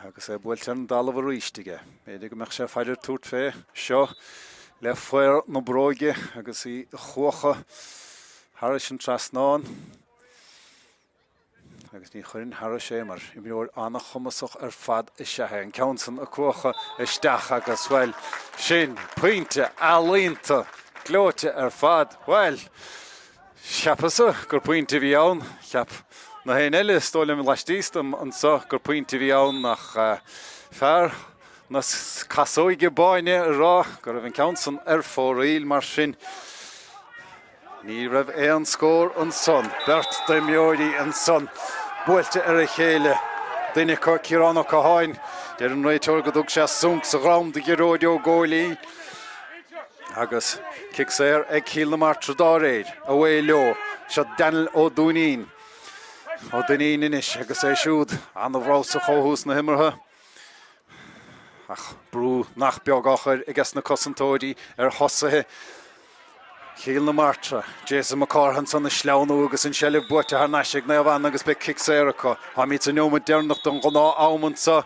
Agus é buailte ar an dtalamh arís aige. B'fhéidir go mbeadh sé ag faire ar tabhairt fé seo le faobhar na bróige agus í a chuachadh thairis an trasnán. Agus ní chuirfinn thairis é mar imreoir an-chumasach ar fad is ea é. An ceann san a cuachadh isteach agus, bhuel, sin pointe ealaíonta gleoite ar fad. Bhuel! Cheapas-sa gur pointe a bhí ann. Cheap na héinne eile, is dóigh liom, laistíos dom anso gur pointe a bhí ann ach fear na casóige báine ag rá go raibh an ceann san ar fóraoil, mar sin ní raibh aon scór ansan. Beirt d'imreoirí ansan buailte ar a chéile, duine acu Ciarán Ó Catháin, deir an réiteoir go dtug sé sonc sa dhrom do Ghearóid Ó Góilín. Agus cic saor ag Cill na Martra dá réir. Away leo. Seo Daniel Ó Dúinín. Ó Duinnín anois agus é siúd an-bhreabhsach ó thús na himeartha. Ach brú nach beag á chur aige na cosantóirí ar thosaithe Chill na Martra. Jason Mac Cártha ansan ag sleamhnú agus an seilbh buaite thar n-ais ag Naomh Anna agus beidh cic saor acu. Táimid sa neomat deireanach den ghnáth am anso.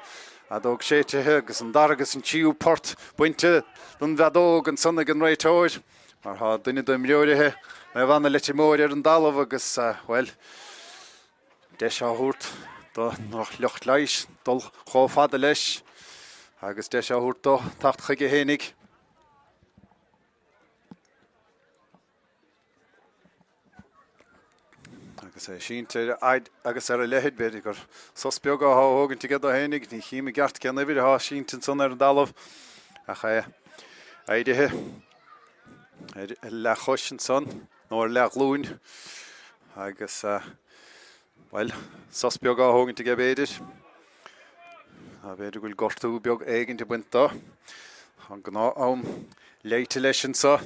Fheadóg séidthe agus an dara agus an tríú port bainte den bhfeadóg ansan ag an réiteoir mar tá duine d'imreoirithe Naomh Anna Leitir Móir ar an dtalamh agus, bhuel, deis á thabhairt do lucht leighis dul chomh fada leis agus deis á thabhairt dó teacht chuige fhéinig. Agus é sínte ar a fhaid agus ar a leithead, b'fhéidir gur sos beag atá á thógaint aige dó fhéinig, ní chím i gceart cén uimhir atá sínte ansan ar an dtalamh ach é éirithe ar a leathchois ansan, nó ar leathghlúin, agus, bhuel, sos beag á thógaint aige b'fhéidir. Nó b'fhéidir go bhfuil gortú beag éigint ag baint dó. Tá an gnáth-am léite leis anso.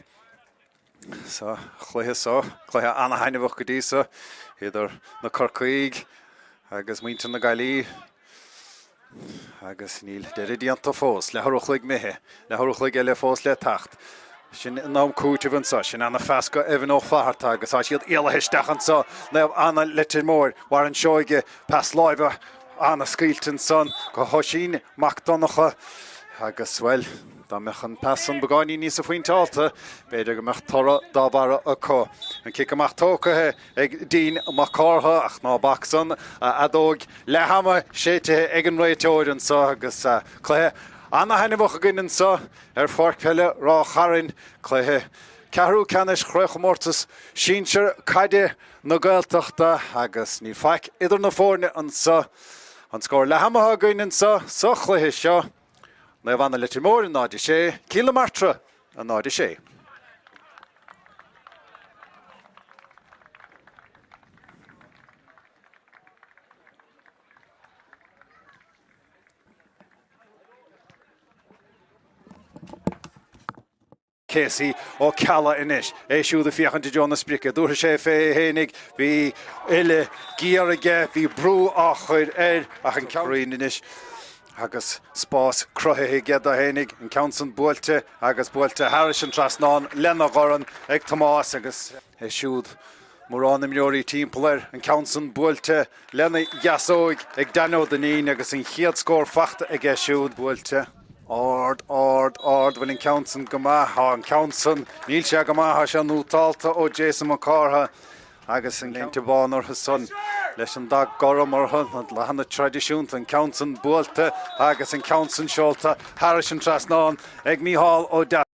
Sa chluiche seo, cluiche ana-thaitneamhach go dtí so, idir na Corcaígh agus muintir na Gaillimhe agus níl deireadh déanta fós. Leathuair a chloig imithe, leathuair a chloig eile fós le teacht. Sin in am cúitimh anseo. Sin ana-phas go Evan Ó Flatharta agus tá siad éalaithe isteach anseo. Naomh Anna Leitir Móir, Warren Seoige, pas láimhe ana-scaoilte ansan go hOisín Mac Donncha agus, bhuel, dá mbeadh an pas san beagáinín níosa phointeálta, b'fhéidir go mbeadh toradh dá bharra acu. An cic amach tógtha ag Dean Mac Cártha ach ná bac san, a fheadóg leath ama séidthe ag an réiteoir anso agus cluiche ana-thaitneamhach againn anso ar Pháirc Peile Ráth Chairn, cluiche ceathrú ceannais Chraobhchomórtas Sinsir Caide na Gaeltachta agus níl faic idir na foirne anso. An scór leath ama againn anso sa chluiche seo, Naomh Anna Leitir Móir 0-6, Cill na Martra 0-6. Casey Ó Ceallaigh anois, é siúd ag féachaint i dtreo na sprice. Dúrfaidh sé fé fhéinig, bhí uille géar aige, bhí brú á chur air ach an ceann anois agus spás cruthaithe aige dó fhéinig, an ceann san buailte agus buailte thairis an trasnán lena dhorn ag Tomás agus é siúd mórán imreoirí timpeall air, an ceann san buailte lena dheasóig ag Dan Ó Duinnín agus an chéad scór fachta aige siúd. Buailte ard, ard, ard, bhfuil an ceann san go maith? Tá an ceann san, níl sé go maith, tá sé nótálta ó Jason Mac Cártha agus an léinte bán orthu san leis an dath gorm orthu, na dathanna traidisiúnta, an ceann san buailte agus an ceann san seolta thairis an trasnán ag Mícheál Ó Deasún.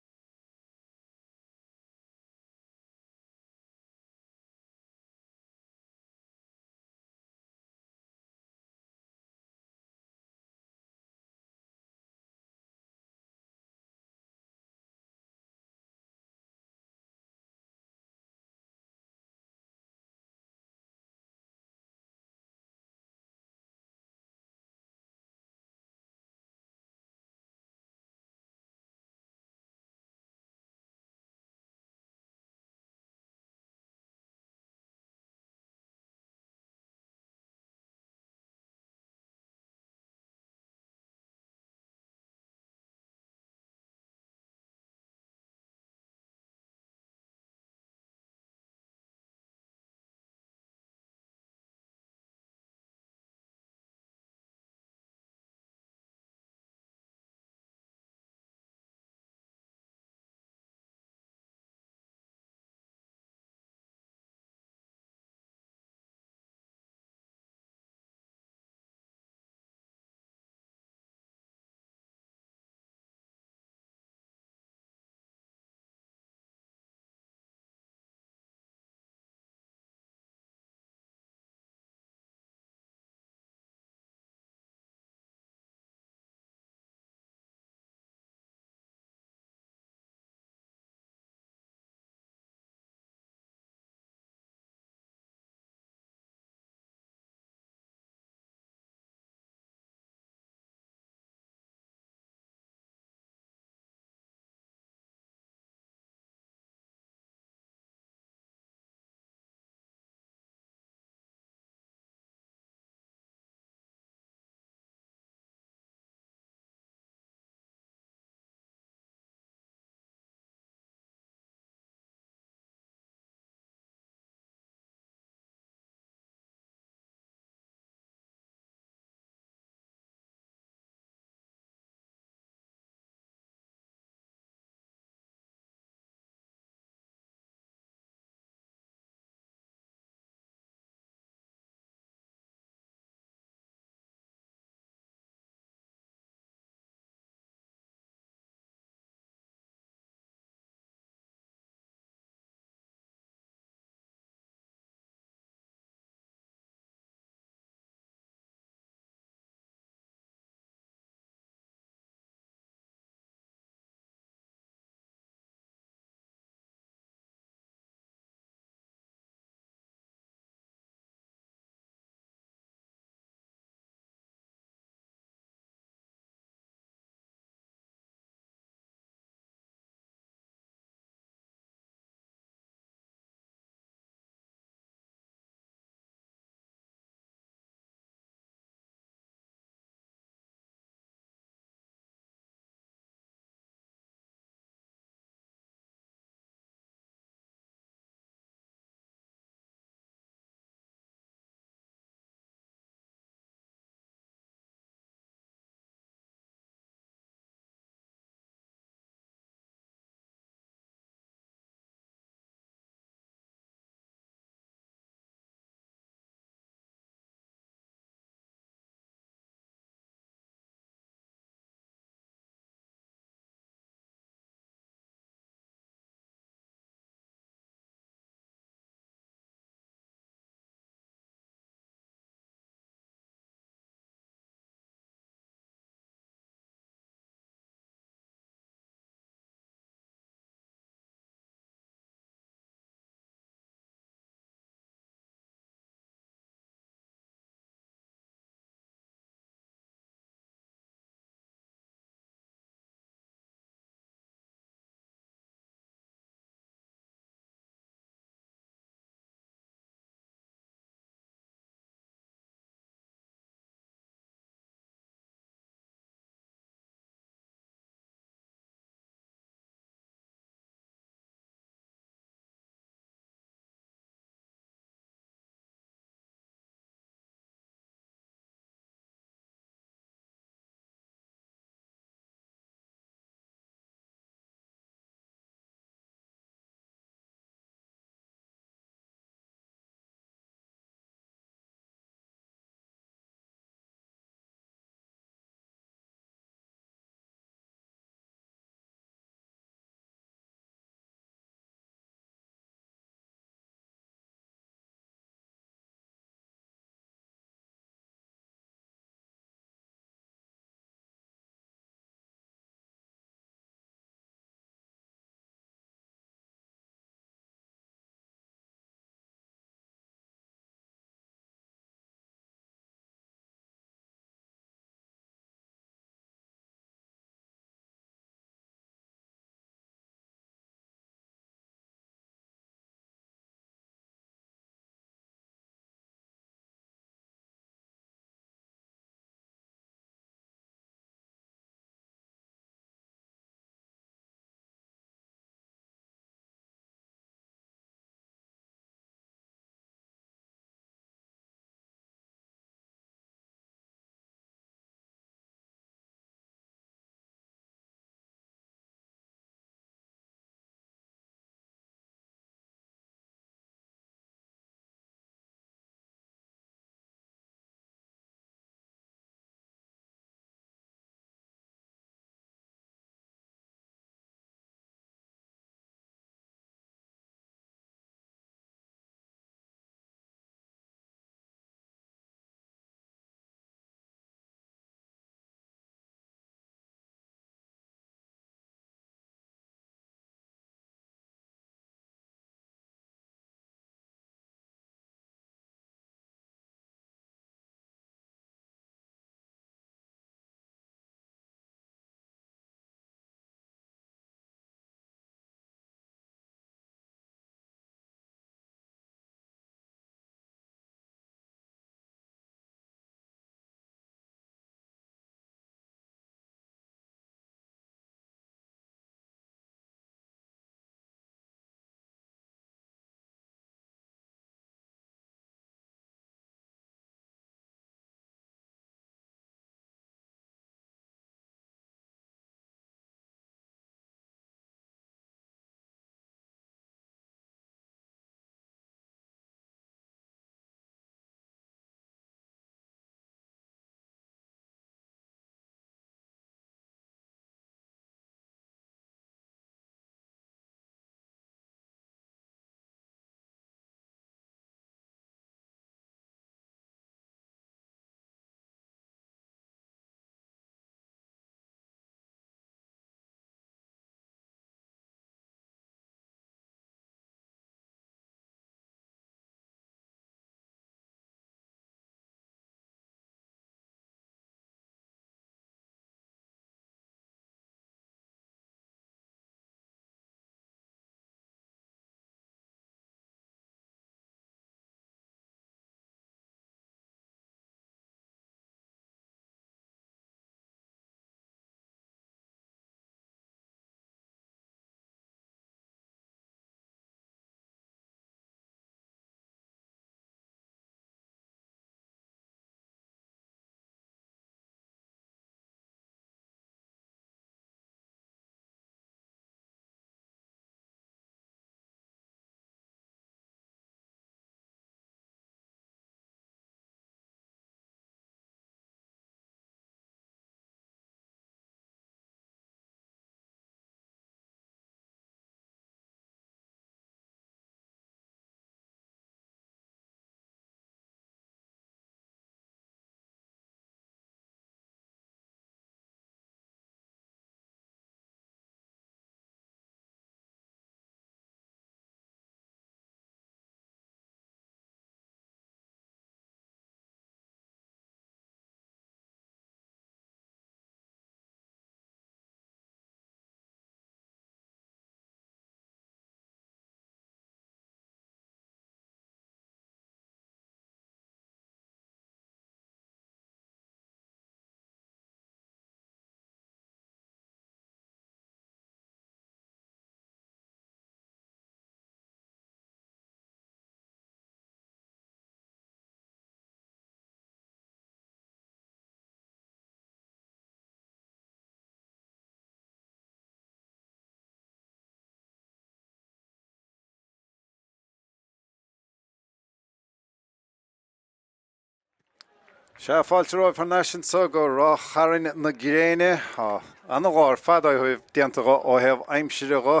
Sea, fáilte romhaibh thar n-ais anso go Ráth Chairn na gréine. Tá ana-lá ar fad ó thaobh déanta dho ó thaobh aimsire dho,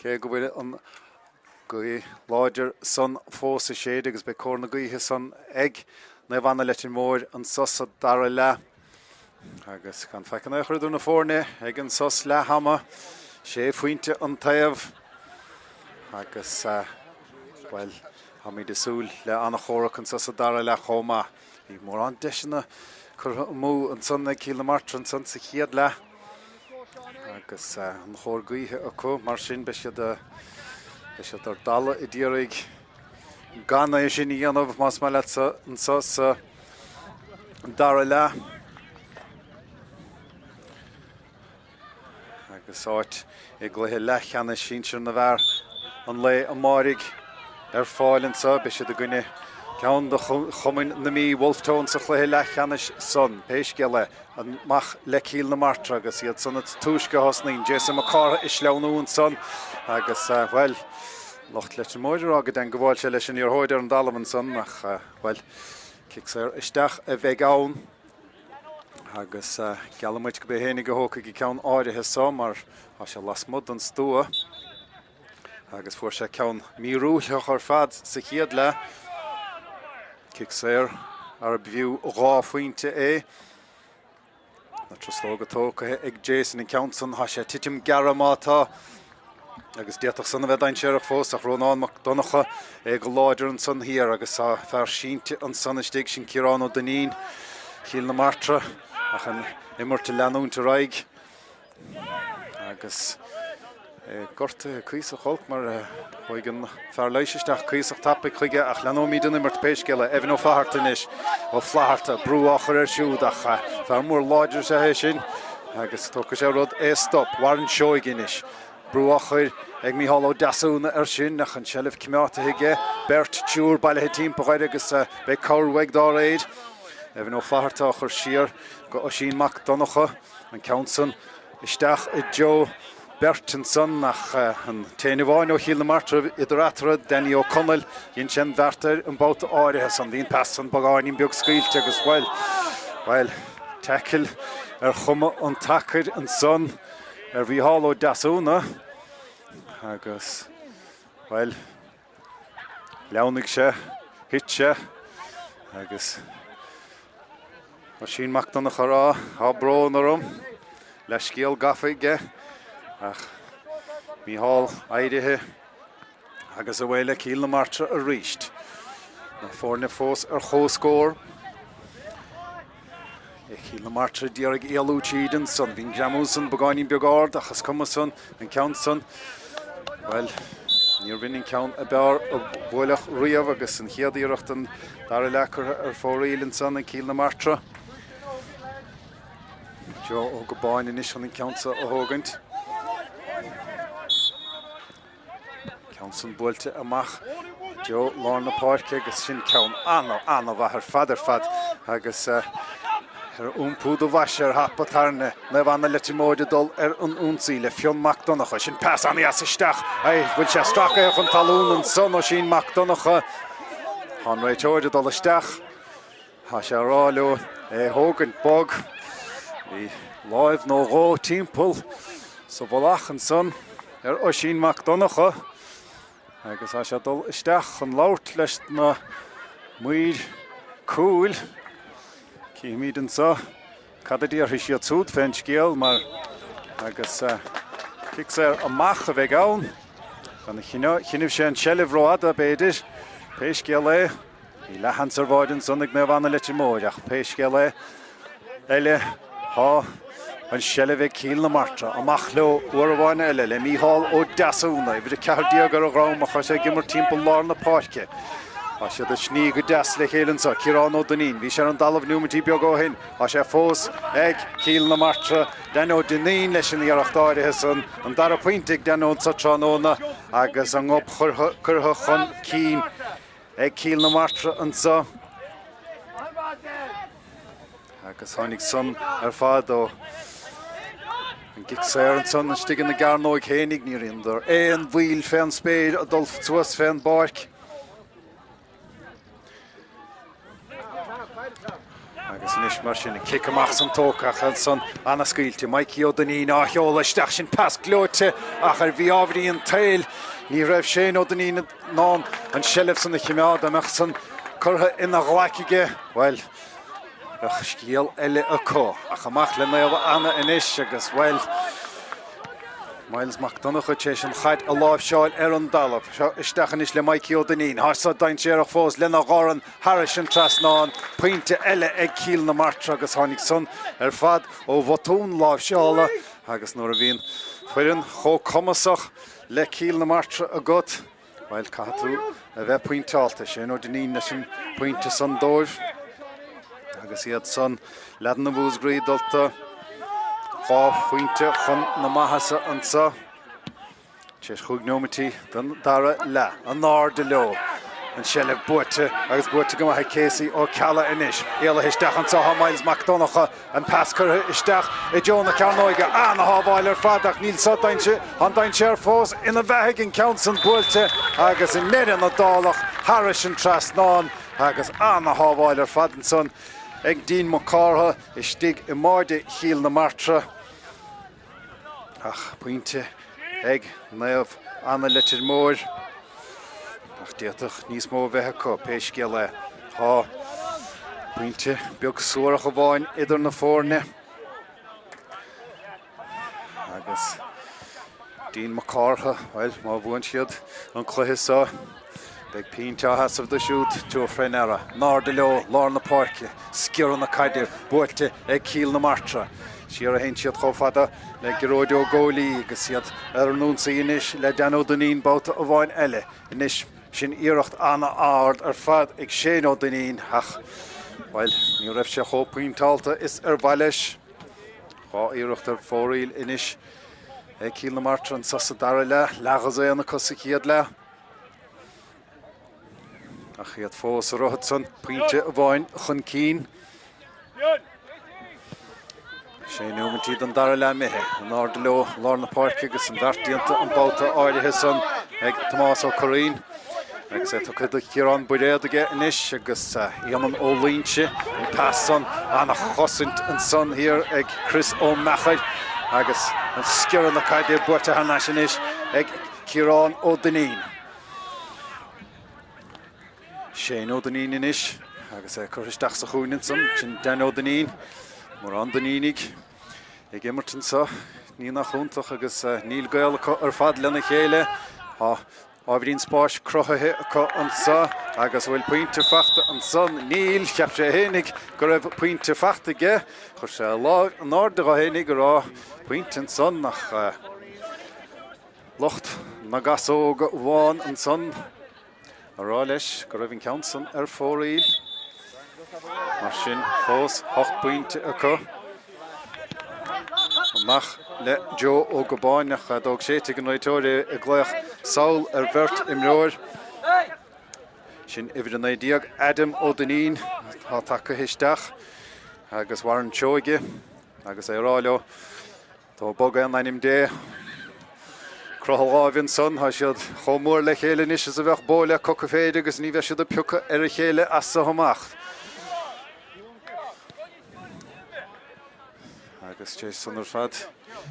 cé go bhfuil an ghaoth láidir san fós ag séideadh agus beidh cóir na gaoithe san ag Naomh Anna Leitir Móir anso sa dara leath. Agus gan faic in aon chor idir na foirne ag an sos leath ama, sé phointe an taobh agus, bhuel, táimid ag súil le an-chomhrac anso sa dara leath chomh maith. Bhí mórán deiseanna curtha amú ansan ag Cill na Martra ansan sa chéad leath agus an chóir gaoithe acu, mar sin beidh siad beidh siad ar dalladh a d'iarraidh gan é sin a dhéanamh más maith leatsa anso sa dara leath. Agus áit i gcluiche leathcheannais sinsir na bhfear an lae amáirigh ar fáil anseo. Beidh siad i gcoinne ceann de chumainn na Mí, Wolfe Tones, sa chluiche leathcheannais san. Pé scéal é, amach le Cill na Martra agus iad san is túisce a thosnaíonn. Jason Mac Cárthaigh ag sleamhnú ansan agus, bhuel, lucht Leitir Móir ag rá go dteangabháil sé leis an liathróid ar an dtalamh ansan ach, bhuel, cic saor isteach a bheidh ann. Agus geallaim duit gurb é fhéinig a thógfaidh an ceann áirithe so mar tá sé lasmuigh den stua agus fuair sé ceann míorúilteach ar fad sa chéad leath. Cic saor arb fhiú 2 phointe é. Na truslóga tógtha ag Jason an ceann san, tá sé ag titim gearra má tá. Agus d'fhéadfadh san a bheith dainséarach fós ach Rónán Mac Donncha é go láidir ansan thiar agus tá fear sínte ansan istigh, sin Ciarán Ó Duinnín, Chill na Martra, ach an imirt ag leanúint ar aghaidh agus é gortaithe cuíosach olc mar chuaigh an fear leighis isteach cuíosach tapaidh chuige ach leanóimid an imirt pé scéal é. Evan Ó Flatharta anois, Ó Flatharta, brú á chur air siúd ach fear mór láidir is ea é sin. Agus tógfaidh sé rud é stop. Warren Seoige anois. Brú á chur ag Mícheál Ó Deasúna air sin ach an tseilbh coimeádta aige. Beirt, triúr bailithe timpeall air agus beidh cabhair uaidh dá réir. Evan Ó Flatharta á chur siar go Oisín Mac Donncha. An ceann san isteach i dtreo beirt ansan ach an t-aon amháin ó Chill na Martra idir eatarthu, Danny Ó Conaill, dhein sé an bheart air an babhta áirithe san. Bhí an pas san beagáinín beag scaoilte agus, bhuel, bhuel, tackle ar chuma an tsacair ansan ar Mhícheál Ó Deasúna agus, bhuel, Shleamhnaigh sé, thit sé agus Oisín Mac Donncha ag rá, tá brón orm, leithscéal gafa aige ach Mícheál éirithe agus away le Cill na Martra arís. Na foirne fós ar comhscór. Cill na Martra d'iarraidh éalú tríd ansan. Bhí an greamú san beagáinín beag ard ach is cuma san, an ceann san, bhuel, níorbh in an ceann ab fhearr a buaileadh riamh agus an chéad iarracht den dara leath curtha ar fóraoil ansan ag Cill na Martra. Joe Ó Gobáin anois chun an ceann seo a thógaint. Ceann san buailte amach i dtreo lár na páirce agus sin ceann an-mhaith ar fad ar fad agus ar iompú do bhoise ar thapa tairne Naomh Anna Leitir Móir ag dul ar an ionsaí le Fionn Mac Donncha. Sin pas an-dheas isteach. Bhfuil sé stracaithe chun talún ansan Oisín Mac Donncha. Tá an réiteoir ag dul isteach. Tá sé ag rá leo é a thógaint bog. Bhí láimh nó dhó timpeall sa mhullach ansan ar Oisín Mac Donncha agus tá sé ag dul isteach chun labhairt leis na maoir cúil. Cífimid anseo cad a déarfaidh siad siúd fén scéal mar agus cic saor amach a bheidh ann. Gan a chinnibh sé an tseilbh rófhada b'fhéidir. Pé scéal é. Bhí leathsheans ar bháide ansan ag Naomh Anna Leitir Móir ach pé scéal é eile tá an tseilbh ag Cill na Martra. Amach leo uair amháin eile le Mícheál Ó Deasúna, uimhir 14 ar a dhrom ach tá sé ag imirt timpeall lár na páirce. Tá siad ag sní go deas le chéile anseo. Ciarán Ó Duinnín, bhí sé ar an dtalamh neomaintí beaga ó shin. Tá sé fós ag Cill na Martra. Dan Ó Duinnín leis an iarracht áirithe san, an dara pointe ag Dan anso tráthnóna agus an gob curtha chun cinn. Ag Cill na Martra anseo agus tháinig san ar fad ó an gcic saor ansan istigh ina gcearnóig fhéinig. Ní rabhadar aon bhaol fén spéir ag dul suas fén bpáirc. Agus anois mar sin, an cic amach san tógtha ach ansan ana-scaoilte. Mikey Ó Duinnín á sheoladh isteach, sin pas gleoite ach ar mhí-ámharaí an tsaoil ní raibh Shane Ó Duinnín in ann an tseilbh san a chimeád. Dá mbeadh san curtha ina ghlaic aige, bhuel, bheadh scéal eile acu. Ach amach le Naomh Anna anois agus, bhuel, Myles Mac Donncha tar éis an chaid a láimhseáil ar an dtalamh. Seo isteach anois le Mikey Ó Duinnín. Tá seo dainséarach fós lena dhorn thairis an trasnán. Pointe eile ag Cill na Martra agus tháinig san ar fad ó bhotún láimhseála agus nuair a bhíonn foireann chomh cumasach le Cill na Martra agat, Bhuel, caithfidh tú a bheith pointeálta. Shane Ó Duinnín leis an bpointe san dóibh agus iad san, leaideanna Mhúscraí dulta 2 phointe chun na maitheasa anso. Tar éis chúig neomaití den dara leath, in airde leo. An tseilbh buaite agus buaite go maith ag Casey Ó Ceallaigh anois. Éalaithe isteach anso tá Myles Mac Donncha. An pas curtha isteach i dtreo na cearnóige. Ana-shábháil ar fad ach níl seo an dainséar fós ina bheathaidh. An ceann san buailte agus i ndeireadh na dálach thairis an trasnán agus ana-shábháil ar fad ansan ag Dean Mac Cártha istigh i mbáide Chill na Martra. Ach pointe ag Naomh Anna Leitir Móir. Ach d'fhéadfadh níos mó a bheith acu, pé scéal é. Tá pointe beag suarach amháin idir na foirne. Agus Dean Mac Cártha, bhuel, má bhuann siad an cluiche seo, Beidh pointe á sheasamh dó siúd, tabhair fé ndeara. In airde leo, lár na páirce, sciorradh na caide, buailte ag Cill na Martra. Siar a théann siad chomh fada le Gearóid Ó Góilí agus iad ar an ionsaí anois le Dan Ó Duinnín babhta amháin eile. Anois, sin iarracht an-ard ar fad ag Shane Ó Duinnín ach, bhuel, ní raibh sé chomh pointeálta is ar mhaith leis. 2 iarracht ar fóraoil anois ag Cill na Martra anseo sa dara leath, leathdhosaen acu sa chéad leath. Ach iad fós ag rith ansan, pointe amháin chun cinn. Sé neomaintí den dara leath imithe. In airde leo lár na páirce agus an bheart déanta an babhta áirithe san ag Tomás Ó Curraoin. Agus é tugtha do Chiarán Bairéad aige anois agus Éamonn Ó Loingsigh an pas san an-chosaint ansan thiar ag Chris Ó Meachair agus an sciorradh na caide buaite thar n-ais anois ag Ciarán Ó Duinnín. Shane Ó Duinnín anois agus é curtha isteach sa chúinne ansan, sin Dan Ó Duinnín, mórán Duinnínigh ag imirt anseo, ní nach iontach agus níl gaol acu ar fad lena chéile. Tá ábhairín spáis cruthaithe acu anseo agus bhfuil pointe fachta ansan? Níl, cheap sé fhéinig go raibh pointe fachta aige. Chuir sé a lámh in airde dho fhéinig ag rá pointe ansan ach Lucht na gcasóg bhán ansan a rá leis go raibh an ceann san ar fóraoil. Mar sin, fós hocht bpointe acu. Amach le Joe Ó Gobáin ach d'fhág sé ag an réiteoir é ag glaoch sall ar bheirt imreoir. Sin uimhir 19, Adam Ó Duinnín, atá tagtha isteach agus Warren Seoige agus é ag rá leo Tá bog in ainm Dé. Croitheadh láimhe ansan, tá siad chomh mór le chéile anois is a bheadh bó le coca féir agus ní bheidh siad ag piocadh ar a chéile as so amach. Agus tar éis san ar fad,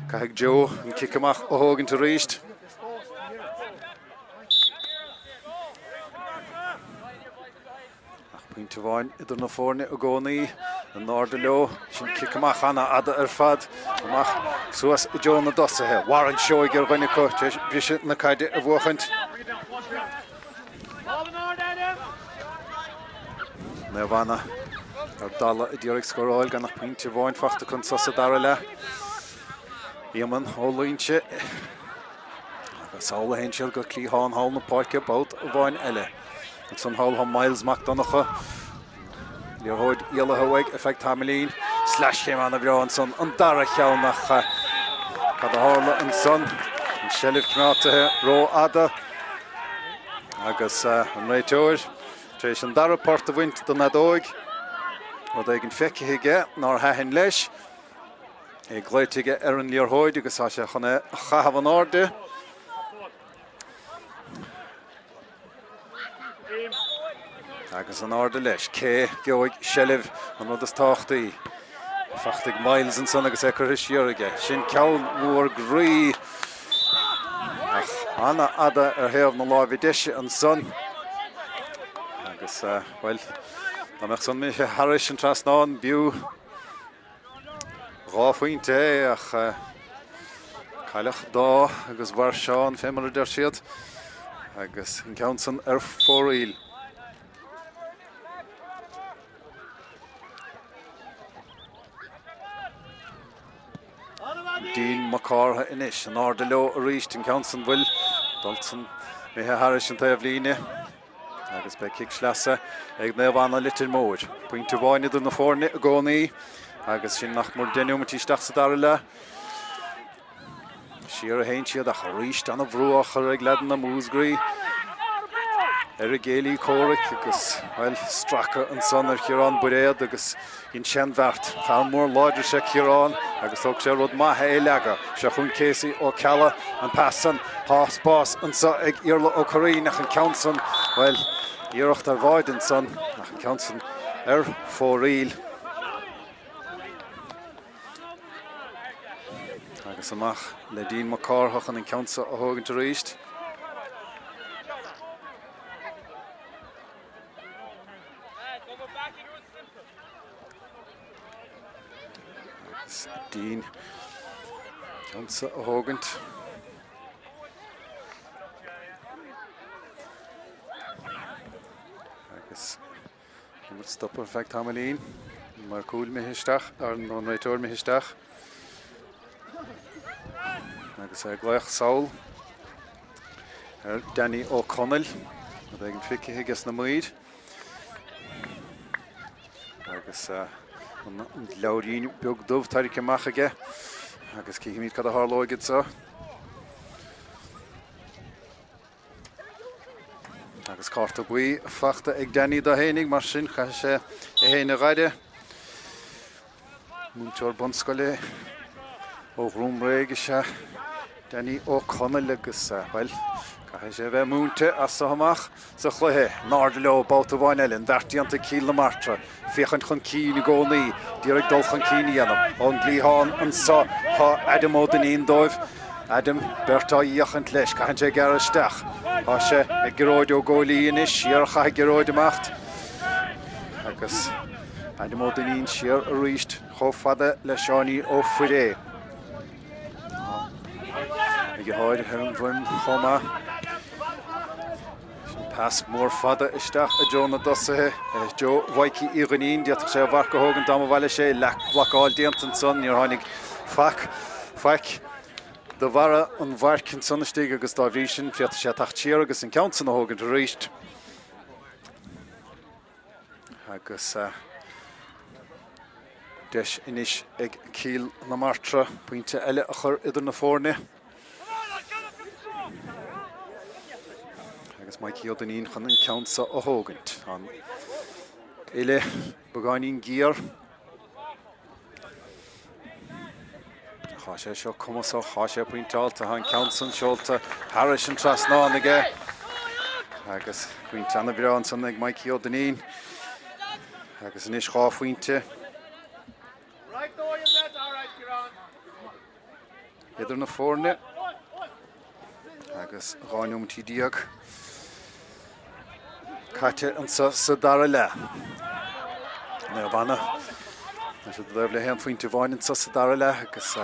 caithfidh Joe an cic amach a thógaint arís. Ach pointe amháin idir na foirne i gcónaí. In airde leo, sin cic amach an-fhada ar fad. Amach suas i dtreo na dtosaithe. Warren Seoige ar dhuine acu tar éis briseadh na caide a bhuachaint. Naomh Anna ar dalladh a d'iarraidh scóráil gan ach pointe amháin fachta acu anso sa dara leath. Éamonn Ó Loingsigh agus sall a théann siad go cliathán thall na páirce babhta amháin eile. Ansan thall tá Myles Mac Donncha, liathróid éalaithe uaidh ar feadh tamaillín. Sleaschéim ana-bhreá ansan, an dara cheann ach cad a tharla ansan? An tseilbh coimeádtaithe rófhada agus an réiteoir tar éis an dara port a bhaint den fheadóig. Rud éigin feicthe aige nár thaitin leis. É glaoite aige ar an liathróid agus tá sé chun é a chaitheamh in airde. Agus in airde leis. Cé gheobhaidh seilbh an rud is tábhachtaí. Fachta ag Myles ansan agus é curtha siar aige. Sin ceann mór groí ach an-fhada ar thaobh na láimhe deise ansan. Agus, bhuel, dá mbeadh san imithe thairis an trasnán, b'fhiú 2 phointe é ach cailleadh dá agus mhair Seán, fé mar a deir siad, agus an ceann san ar fóraoil. Dean Mac Cártha anois, in airde leo arís, an ceann san bhfuil dul san imithe thairis an taobh líne. Agus beidh cic sleasa ag Naomh Anna Leitir Móir. Pointe amháin idir na foirne i gcónaí agus sin nach mór 10 neomaití isteach sa dara leath. Siar a théann siad ach arís an-bhrú á chur ag leaideanna Mhúscraí ar a gcéilí comhraic agus, bhuel, stracadh ansan ar Chiarán Bairéad agus Dhein sé an bheart. Fear mór láidir is ea Ciarán agus thóg sé rud maith é a leagadh. Seo chugainn Casey Ó Ceallaigh, an pas san. Tá spás anso ag Iarla Ó Curraoin ach an ceann san, bhuel, iarracht ar bháide ansan ach an ceann san ar fóraoil. Agus amach le Dean Mac Cártha chun an ceann so a thógaint arís. Agus Dean ceann so a thógaint. Agus muid stopadh ar feadh tamaillín mar cúl imithe isteach, ar an réiteoir imithe isteach. Agus é ag glaoch sall ar Danny Ó Conaill, rud éigin feicthe aige sna maoir. Agus an leabhairín beag dubh tarraingthe amach aige agus cífimid cad a tharlóidh anseo. Agus cárta buí fachta ag Danny dó fhéinig, mar sin caithfidh sé é fhéin a dh'aire. Múinteoir bunscoile ó Dhroim Réidh is ea Danny Ó Conaill agus, bhuel, caithfidh sé a bheith múinte as so amach sa chluiche. In airde leo babhta amháin eile, an bheart déanta ag Cill na Martra, féachaint chun cinn i gcónaí, d'iarraidh dul chun cinn a dhéanamh. Ón gcliathán anso tá Adam Ó Duinnín dóibh. Adam, beirt á fhiachaint leis, caitheann sé gearr isteach. Tá sé ag Gearóid Ó Góilí anois, siar a chaithfidh Gearóid imeacht agus. Adam Ó Duinnín siar arís chomh fada le Seánie Ó Foiré. A dheartháir ar an bhfoireann chomh maith. Sin pas mór fada isteach i dtreo na dtosaithe. Joe Mhaidhcí Uí Dhuinnín, d'fhéadfadh sé a mharc a thógaint dá mba mhaith leis é. Leathbhlocáil déanta ansan, níor tháinig faic, faic de bharra an mhairc ansan istigh agus dá bhrí sin féadfaidh sé teacht siar agus an ceann san a thógaint arís. Agus deis anois ag Cill na Martra pointe eile a chur idir na foirne. Agus Mikey Ó Duinnín chun an ceann seo a thógaint. An uille beagáinín géar. Tá sé seo cumasach, tá sé pointeáilte, tá an ceann san seolta thairis an trasnán aige. Agus pointe an-bhreá ansan ag Mikey Ó Duinnín. Agus anois 2 phointe. Idir na foirne agus 12 neomat caite anseo sa dara leath. Naomh Anna, tá siad i dtaobh le haon phointe amháin anseo sa dara leath agus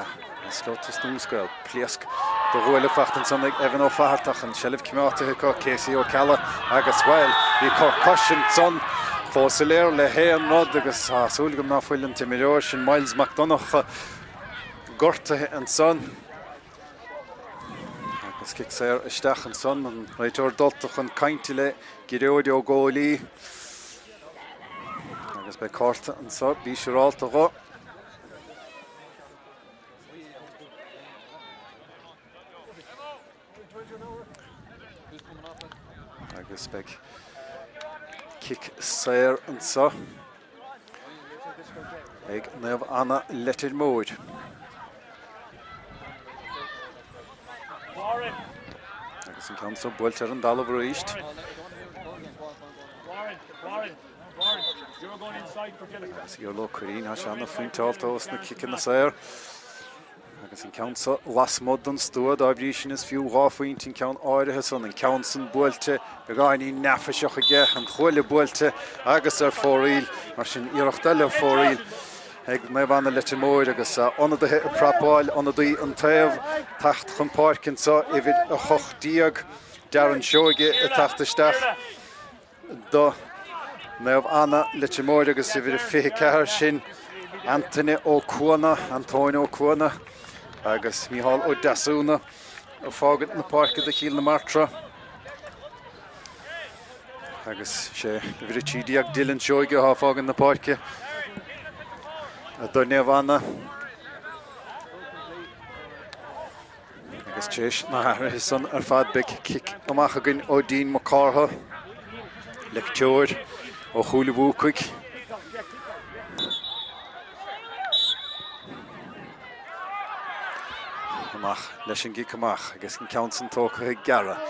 is leo tosnú is gaol. Pléasc de bhuille fachta ansan ag Evan Ó Fatharta an seilbh coimeádta acu, Casey Ó Ceallaigh agus, bhuel, bhí cor cois ansan chomh soiléir le haon rud agus tá súil agam ná fuil an t-imreoir sin Myles Mac Donncha gortaithe ansan. Agus cic saor isteach ansan, an réiteoir dulta chun cainte le Gearóid Ó Góilí. Agus beidh cárta anso, bí siúrálta dho. Agus beidh cic saor anso ag Naomh Anna Leitir Móir. Agus an ceann so buailte ar an dtalamh arís. Agus Iarla Ó Cuirrín, tá sé ana-phointeálta ós na ciceanna saor. Agus an ceann so lasmuigh den stua, dá bhrí sin is fiú 2 phointe an ceann áirithe san. An ceann san buailte beagáinín neafaiseach aige, an chuaille buailte agus ar fóraoil. Mar sin iarracht eile ar fóraoil ag Naomh Anna Leitir Móir agus ionadaithe ag prapáil, ionadaí an taobh teacht chun páirce anso, uimhir 18, Darren Seoige ag teacht isteach. do Naomh Anna, Leitir Móir agus uimhir 24 sin Antaine Ó Cuana, Antóin Ó Cuana agus Mícheál Ó Deasúna ag fágaint na páirce do Chill na Martra. Agus sé uimhir 13 Dylan Seoige atá ag fágaint na páirce do Naomh Anna. Agus tar éis na hathruithe san ar fad beidh cic amach againn ó Dean Mac Cártha, leicteoir ó Chúil an Bhuacaigh. Amach leis an gcic amach agus an ceann san tógtha ag gearradh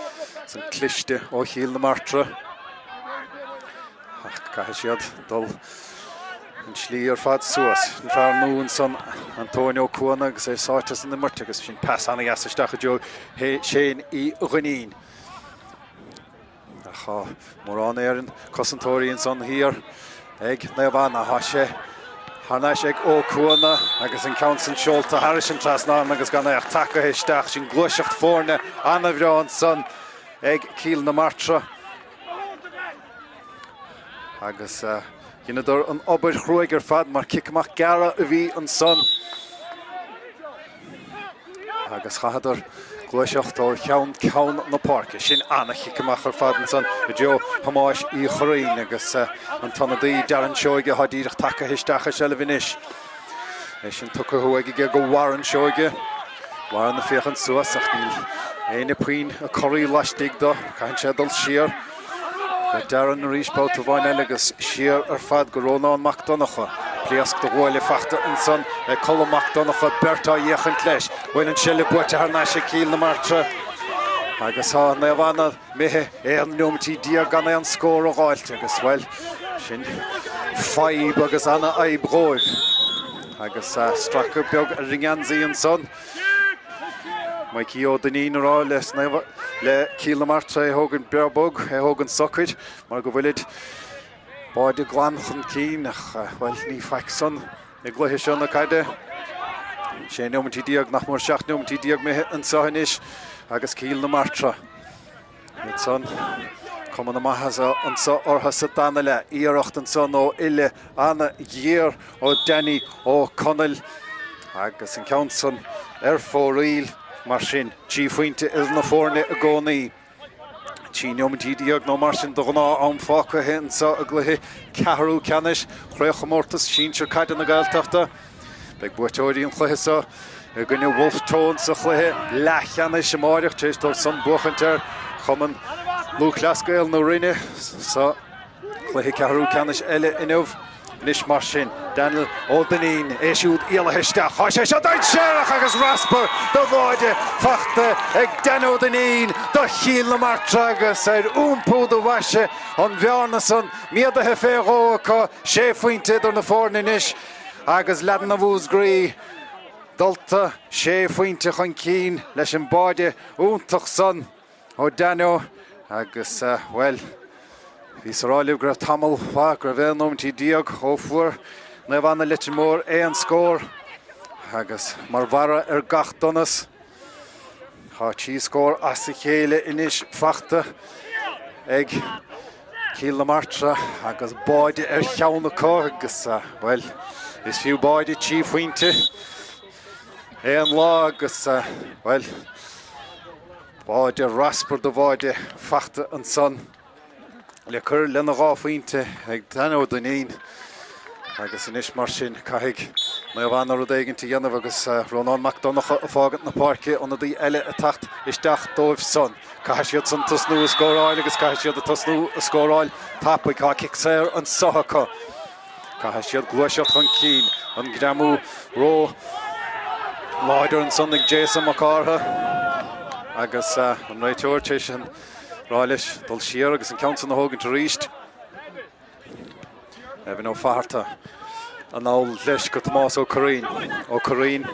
san cliste ó Chill na Martra. Ach caithfidh siad dul an tslí ar fad suas. An fear nua ansan, Antóin Ó Cuana, agus é sáite san imirt agus sin pas ana-dheas isteach i dtreo Shane Uí Dhuinnín. Ach tá mórán Éireann cosantóirí ansan thiar ag Naomh Anna. Tá sé thar n-ais ag Ó Cuana agus an ceann san seolta thairis an trasnán agus gan é ach tacaithe isteach. Sin gluaiseacht foirne ana-bhreá ansan ag Cill na Martra. Agus dheineadar an obair chruaidh ar fad mar cic amach gearra a bhí ansan. Agus chaitheadar gluaiseacht ó cheann ceann na páirce. Sin ana-chic amach ar fad ansan i dtreo Thomáis Uí Churraoin agus an t-ionadaí Darren Seoige atá díreach tagtha isteach i seilbh anois. É sin tugtha uaidh aige go Warren Seoige. Warren ag féachaint suas ach níl éinne puinn ag corraí laistigh do. Caitheann sé dul siar go Darren arís babhta amháin eile agus siar ar fad go Rónán Mac Donncha. Pléasc de bhuaile fachta ansan ag Colm Mac Donncha, beirt á fhéachaint leis. Bhfuil an seilbh buaite thar n-ais ag Cill na Martra agus tá Naomh Anna imithe 11 neomaintí gan aon scór a dh'fháilt agus, bhuel, sin fadhb agus ana-fhadhb dhóibh. Agus stracadh beag ar an ngeansaí ansan. Mikey Ó Duinnín a rá le le Cill na Martra é thógaint breá bog, é thógaint socair mar go bhfuilid báide glan chun cinn ach, bhuel, ní faic san i gcluiche seo na caide. 16 neomaintí, nach mór 17 neomaintí imithe anseo anois agus Cill na Martra. Iad san, cuma na maitheasa anso orthu sa dara leath. Iarracht ansan ó uille ana-ghéar ó Danny Ó Conaill agus an ceann san ar fóraoil. Mar sin, 3 phointe idir na foirne i gcónaí. 13 neomaintí nó mar sin de ghnáth am fágtha anseo i gcluiche ceathrú ceannais Chraobhchomórtas Sinsir Caide na Gaeltachta. Beidh buaiteoirí an chluiche seo i gcoinne Wolfe Tone sa chluiche leathcheannais amáireach tar éis dóibh san buachaint ar Chumann Lúthchleas Gael na Rinne sa chluiche ceathrú ceannais eile inniu. Anois mar sin, Daniel Ó Duinnín, é siúd éalaithe isteach. Tá sé seo dainséarach agus raspar de bháide fachta ag Dan Ó Duinnín do Chill na Martra agus ar iompú do mhaise an bhearna san méadaithe fé dhó acu, sé phointe idir na foirne anois agus leaideanna Mhúscraí dulta sé phointe chun cinn leis an báide iontach san ó Danno agus, bhuel, bhíos a rá libh go raibh tamall mhaith, go raibh 11 nóimintí ó fuair Naomh Anna Leitir Móir aon scór agus mar bharra ar gach donas, tá 3 scór as a chéile anois fachta ag Cill na Martra agus báide ar cheann acu agus, bhuel, is fiú báide 3 phointe aon lá agus, bhuel, báide raspar de bháide fachta ansan le cur lena dhá phointe ag Dan Ó Duinnín agus anois mar sin caithfidh Naomh Anna rud éigint a dhéanamh agus Rónán Mac Donncha ag fágaint na páirce, ionadaí eile ag teacht isteach dóibh san. Caithfidh siad san tosnú ag scóráil agus caithfidh siad tosnú ag scóráil tapaidh. Tá cic saor anso acu. Caithfidh siad gluaiseacht chun cinn. An greamú ró láidir ansan ag Jason Mac Cártha agus an réiteoir tar éis an rá leis dul siar agus an ceann san a thógaint arís. Evan Ó Fatharta anall leis go Tomás Ó Curraoin. Ó Curraoin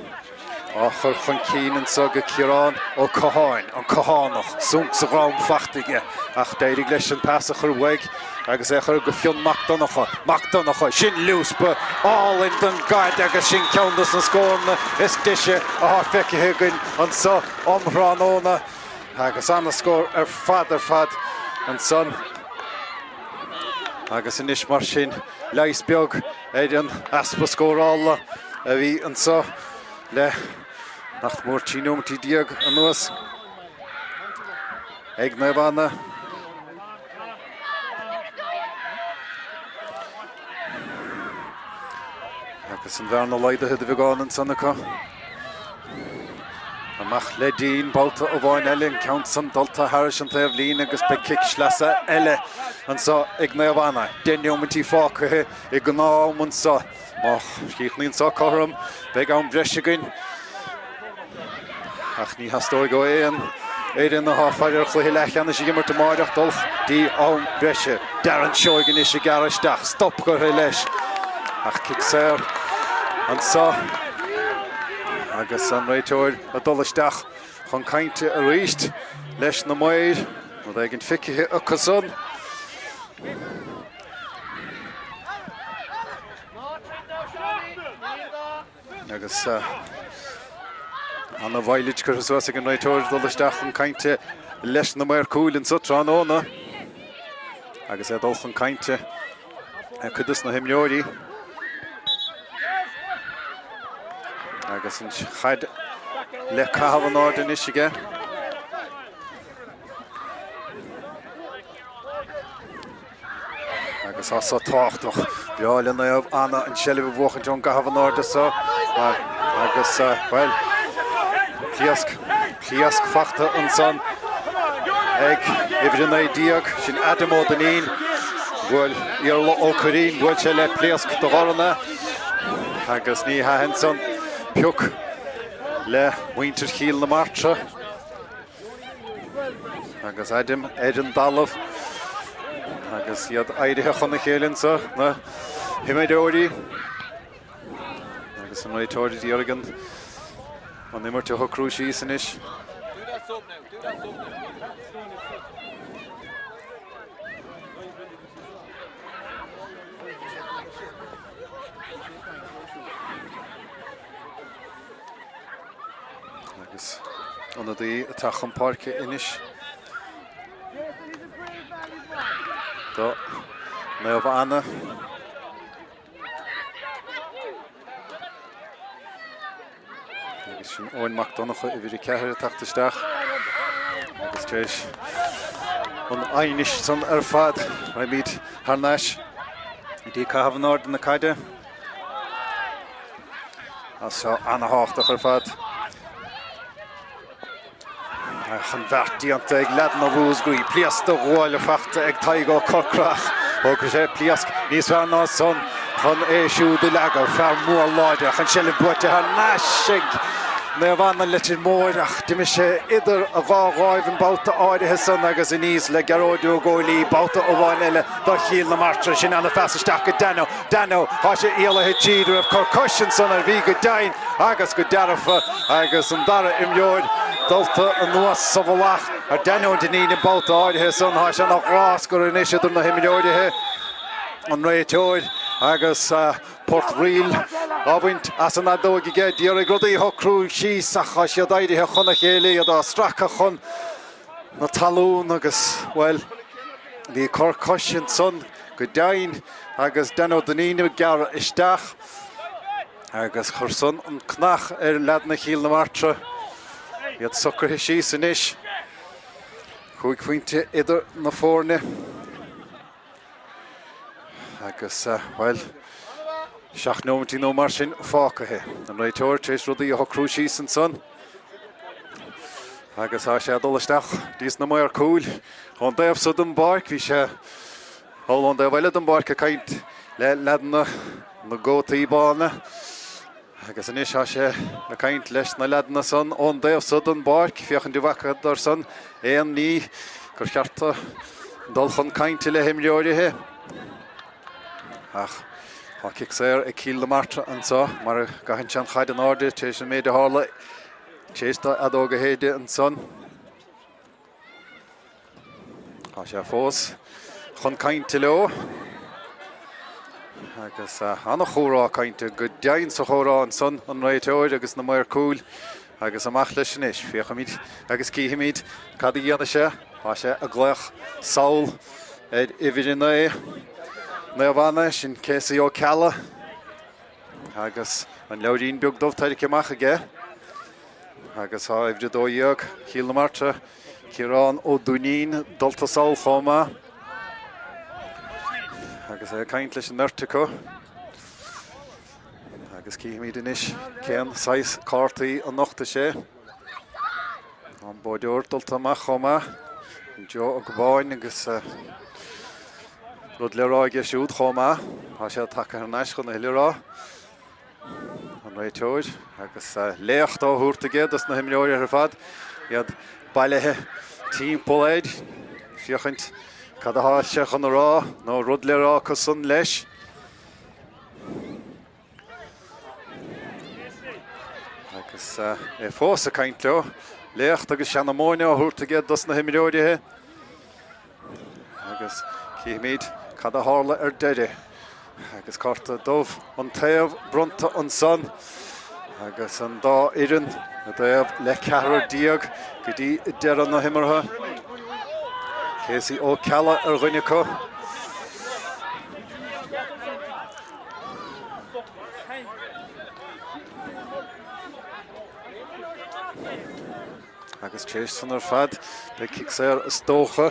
á chur chun cinn anso go Ciarán Ó Catháin, an Cathánach, sonc sa dhrom fachta aige ach d'éirigh leis an pas a chur uaidh agus é a chur go Fionn Mac Donncha. Mac Donncha, sin liúspa álainn don gcaid agus sin ceann dos na scóranna is deise athá feicthe againn anso um thráthnóna agus ana-scór ar fad ar fad ansan. Agus anois mar sin, leigheas beag ar an easpa scórála a bhí anso le nach mór 13 nóimeataí anuas ag Naomh Anna. Agus an bhearna laghdaithe de bheagán ansan acu. Amach le Dean, babhta amháin eile, an ceann san dulta thairis an taobh líne agus beidh cic sleasa eile anso ag Naomh Anna. 10 neomaintí fágtha i ngnáth-am anso. Má chríochnaíonn seo cothrom, beidh am breise againn. Ach ní theastóidh ó aon fhoireann atá ag faire ar chluiche leathcheannais a imirt amáireach dul dtí am breise. Darren Seoighe anois ag gearradh isteach, stop curtha leis. Ach cic saor anso agus an réiteoir ag dul isteach chun cainte arís leis na maoir. Rud éigin feicthe acusan. Agus ana-mhileage curtha suas ag an réiteoir dul isteach chun cainte leis na maoir cúil anso tráthnóna. Agus é dul chun cainte le cuid dos na himreoirí. Agus an chaid le caitheamh in airde anois aige. Agus tá so tábhachtach. Breá le Naomh Anna an tseilbh a bhuachaint ón gcaitheamh in airde so. Agus, bhuel, pléasc, pléasc fachta ansan ag uimhir 19, sin Adam Ó Duinnín. Bhuail Iarla Ó Curraoin, bhuail sé le pléasc de dhorn é. Agus ní thaitin san pioc le muintir Chill na Martra. Agus Adam ar an dtalamh agus iad éirithe chun a chéile anso, na himreoirí agus an réiteoir ag iarraidh an an imirt a shocrú síos anois. Agus ionadaí ag teacht chun páirce anois do Naomh Anna. Agus sin Eoin Mac Donncha, uimhir 4 ag teacht isteach. Agus tar éis an aighnis san ar fad, raghaimid thar n-ais go dtí caitheamh in airde na caide. Tá seo ana-thábhachtach ar fad. Ach an bheart déanta ag leaideanna Mhúscraí. Pléasc de bhuaile fachta ag Tadhg Ó Corcora ach thógfaidh sé pléasc níos fearr ná san chun é siúd a leagadh. Fear mór láidir ach an tseilbh buaite thar n-ais ag Naomh Anna Leitir Móir ach d'imigh sé idir a dhá dháimh an babhta áirithe san agus aníos le Gearóid Ó Góilí babhta amháin eile do Chill na Martra. Sin ana-phas isteach go Dano. Dano, tá sé éalaithe tríd, raibh cor cois ansan air, bhí go deimhin agus go dearfa agus an dara imreoir dulta anuas sa mhullach ar Dano Dineen an babhta áirithe san. Tá sé ina ghráscar anois idir na himreoirithe, an réiteoir agus port ríl á bhaint as an fheadóig aige. D'iarraidh rudaí a shocrú síos ach tá siad éirithe chun a chéile, iad á stracadh chun na talún agus, bhuel, bhí cor cois ansan go deimhin agus Dan Ó Duinnín ag gearradh isteach agus chuir san an cnach ar leaideanna Chill na Martra. Iad socraithe síos anois. Chúig phointe idir na foirne. Agus, bhuel, 7 nóimintí nó mar sin fágtha. An réiteoir tar éis rudaí a shocrú síos ansan. Agus tá sé ag dul isteach dtí na maoir cúil ón dtaobh so den bpáirc. Bhí sé thall ón dtaobh eile den bpáirc ag caint le leaideanna na gcótaí bána. Agus anois tá sé ag caint leis na leaideanna san ón dtaobh so den bpáirc, féachaint an bhfacadar san aon ní gur cheart dul chun cainte le himreoirithe. Ach tá cic saor ag Cill na Martra anseo mar a gcaitheann sé an chaid in airde tar éis an méid a tharla tar éis dó fheadóg a shéideadh ansan. Tá sé fós chun cainte leo agus an-chomhrá cainte go deimhin sa chomhrá ansan an réiteoir agus na maoir cúil agus amach leis anois. Féachfaimid agus cífimid cad a dhéanfaidh sé. Tá sé ag glaoch sall ar uimhir 9, Naomh Anna, sin Casey Ó Ceallaigh agus an leabhairín beag dubh tarraicthe amach aige. Agus tá uimhir 12, Chill na Martra, Ciarán Ó Duinnín dulta sall chomh maith. Agus é ag caint leis an mbeirt acu. Agus cífimid anois cén saghas cártaí a nochtfaidh sé. An báideoir dulta amach chomh maith, Joe Ó Gabáin agus rud le rá aige siúd chomh maith. Tá sé tagtha thar n-ais chun a thuilleadh a rá. An réiteoir agus léacht á thabhairt aige dos na himreoirí ar fad, iad bailithe timpeall air, féachaint cad atá sé chun a rá nó rud le rá acusan leis. Agus é fós ag caint leo, léacht agus seanamóin á thabhairt aige dos na himreoirithe. Agus cífimid cad a tharla ar deireadh. Agus cárta dubh an taobh bronnta ansan agus an dá fhoireann i dtaobh le ceathrar go dtí deireadh na himeartha. Casey Ó Ceallaigh ar dhuine acu. Agus tar éis san ar fad, beidh cic saor is dócha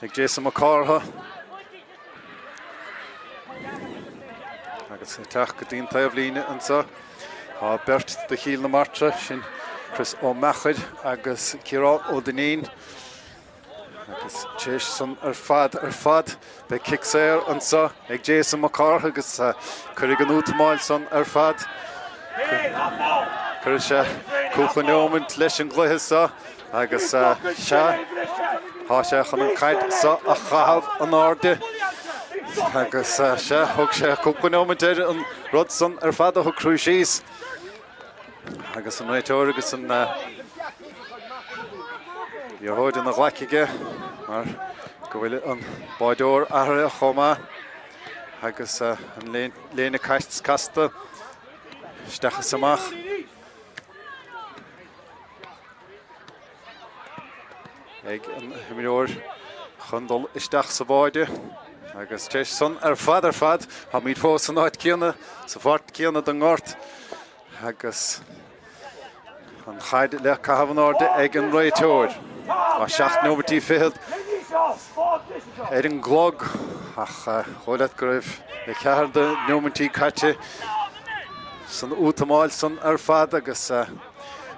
ag Jason Mac Cártha. Agus ag teacht go dtí an taobhlíne anseo, tá beirt de Chill na Martra, sin Chris Ó Meachair agus Ciarán Ó Duinnín. Agus tar éis san ar fad ar fad, beidh cic saor anseo ag Jason Mac Cártha agus cuirfidh an útamáil san ar fad. Cuirfidh sé cúpla neomant leis an gcluiche seo agus sea, tá sé chun an caid seo a chaitheamh in airde. Agus sea, thug sé cúpla neomant air an rud san ar fad a shocrú síos. Agus an réiteoir agus an liathróid ina ghlaic aige mar go bhfuil an báideoir athraithe chomh maith agus an léine casta isteach is amach. ag an imreoir chun dul isteach sa bháide agus tar éis san ar fad ar fad táimid fós san áit céanna, sa pháirt céanna den ngort agus an chaid le caitheamh in airde ag an réiteoir. Tá 7 neomaití fichead ar an gclog ach dhóigh leat go raibh 4 de neomaintí caite san útamáil san ar fad agus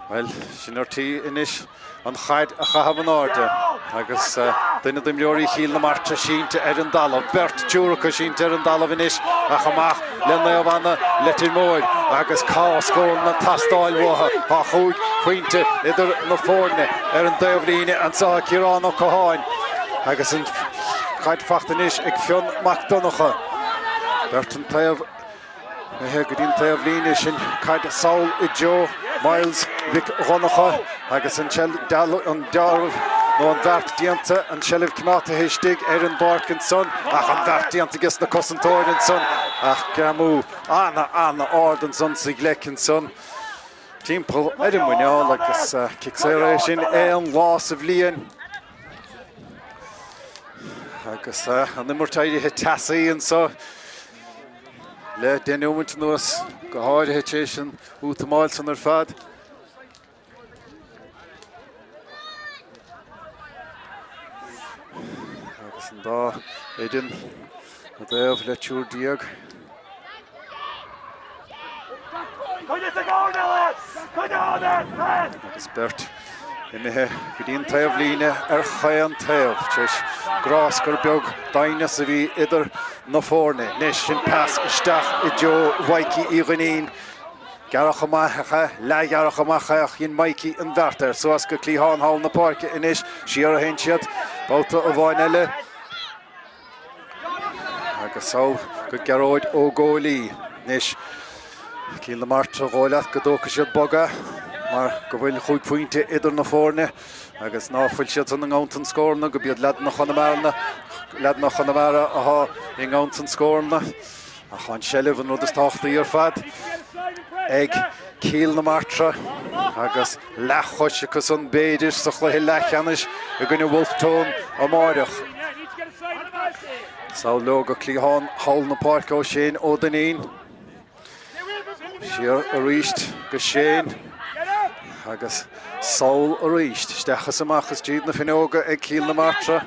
bhuel, sin ar tí anois. an chaid a chaitheamh in airde agus duine d'imreoirí Chill na Martra sínte ar an dtalamh. Beirt, triúr acu sínte ar an dtalamh anois ach amach le Naomh Anna Leitir Móir agus cá scóranna ag teastáil uathu. Tá chúig phointe idir na foirne ar an dtaobhlíne anseo Ciarán Ó Catháin agus an chaid faighte anois ag Fionn Mac Donncha. Beirt an taobh. Imithe go dtí an taobhlíne sin caid sall i dtreo Myles Mhic Dhonncha agus an dealramh nó an bheart déanta, an tseilbh coimeádta istigh ar an bpáirc ansan ach an bheart déanta aige sna cosantóirí ansan ach greamú ana-ana-ard ansan sa ghleic ansan timpeall ar an muineál agus cic saor é sin aon lá sa bhliain. Agus an imirt éirithe teasaí anseo le deich neomant anuas, go háirithe tar éis an útamáil san ar fad. Agus an dá fhoireann i dtaobh le 13. Agus beirt imithe go dtí an taobhlíne ar chaon taobh tar éis gráscar beag d'aighneas a bhí idir na foirne. Anois sin pas isteach i dtreo Mhaidhcí Uí Dhuinnín. Gearradh amach é, leathghearradh amach é ach dhein Mikey an bheart air. Suas go cliathán thall na páirce anois, siar a théann siad babhta amháin eile. Agus sall. Go Gearóid Ó Góilí anois. Cill na Martra, dhóigh leat go dtógfaidh siad bogadh mar go bhfuil chúig phointe idir na foirne agus ná fuil siad san i nganntan scóranna, go b'iad leaideanna Chonamara, leaideanna Chonamara athá i nganntan scóranna. Ach tá an tseilbh an rud is tábhachtaí ar fad ag Cill na Martra agus leathchois acu san b'fhéidir sa chluiche leathcheannais i gcoinne Wolfe Tone amáireach. Sall leo go cliathán thall na páirce ó Shane Ó Duinnín. Siar arís go Shane agus sall arís. Isteach is amach is tríd na finneoga ag Cill na Martra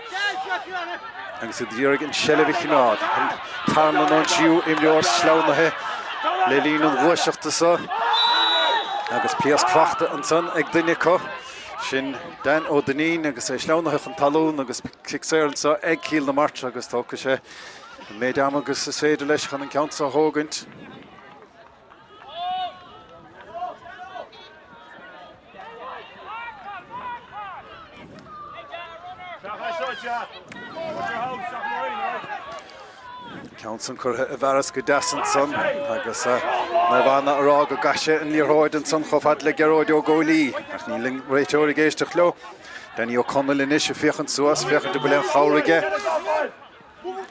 agus iad ag iarraidh an tseilbh a choimeád. An tarna nó an tríú imreoir sleamhnaithe le linn an ghluaiseachta seo agus pléasc fachta ansan ag duine acu. Sin Dan Ó Duinnín agus é sleamhnaithe chun talún agus cic saor anseo ag Cill na Martra agus tógfaidh sé an méid ama agus is féidir leis chun an ceann seo a thógaint. Ceann san curtha i bhfearas go deas ansan agus Naomh Anna a rá go gcaith sé an liathróid ansan chomh fada le Gearóid Ó Góilí ach níl an réiteoir ag éisteacht leo. Danny Ó Conaill anois ag féachaint suas, féachaint an bhfuil aon chabhair aige.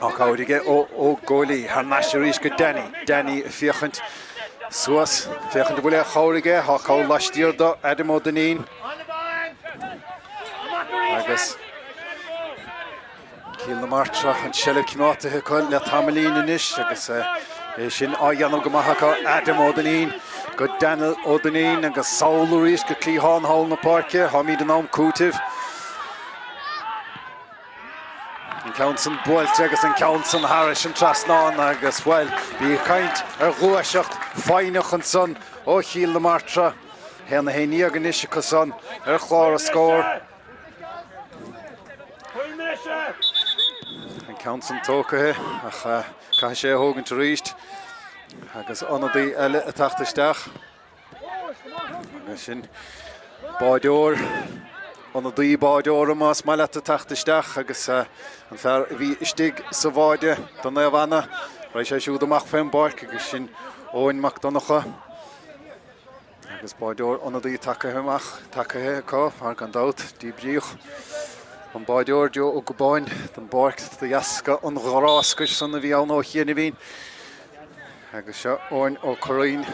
Tá cabhair aige ó Ó Góilí thar n-ais arís go Danny. Danny ag féachaint suas, féachaint an bhfuil aon chabhair aige. Tá cabhair laistiar do Adam Ó Duinnín. Agus Cill na Martra, an tseilbh coimeádta acu le tamaillín anois agus é sin á dhéanamh go maith acu. Adam Ó Duinnín go Daniel Ó Duinnín agus sall arís go cliathán thall na páirce. Táimid in am cúitimh. An ceann san buailte agus an ceann san thairis an trasnán agus, bhuel, bí ag caint ar ghluaiseacht foighneach ansan ó Chill na Martra. 1-11 anois acu san ar chlár an scóir. An ceann san tógtha ach caithfidh sé a thógaint arís agus ionadaí eile ag teacht isteach. Agus sin báideoir, ionadaí báideora más maith leat ag teacht isteach agus an fear a bhí istigh sa bháide do Naomh Anna, raghaidh sé siúd amach fén bpáirc agus sin Eoin Mac Donncha. Agus báideoir ionadaí tagtha amach, tagtha acu, mar gan dabht, díbríodh an báideoir Joe Ó Gubáin den bpáirc de dheasca an ghráscaidh san a bhí ann ó chianaibhín. Agus seo Eoin Ó Curraoin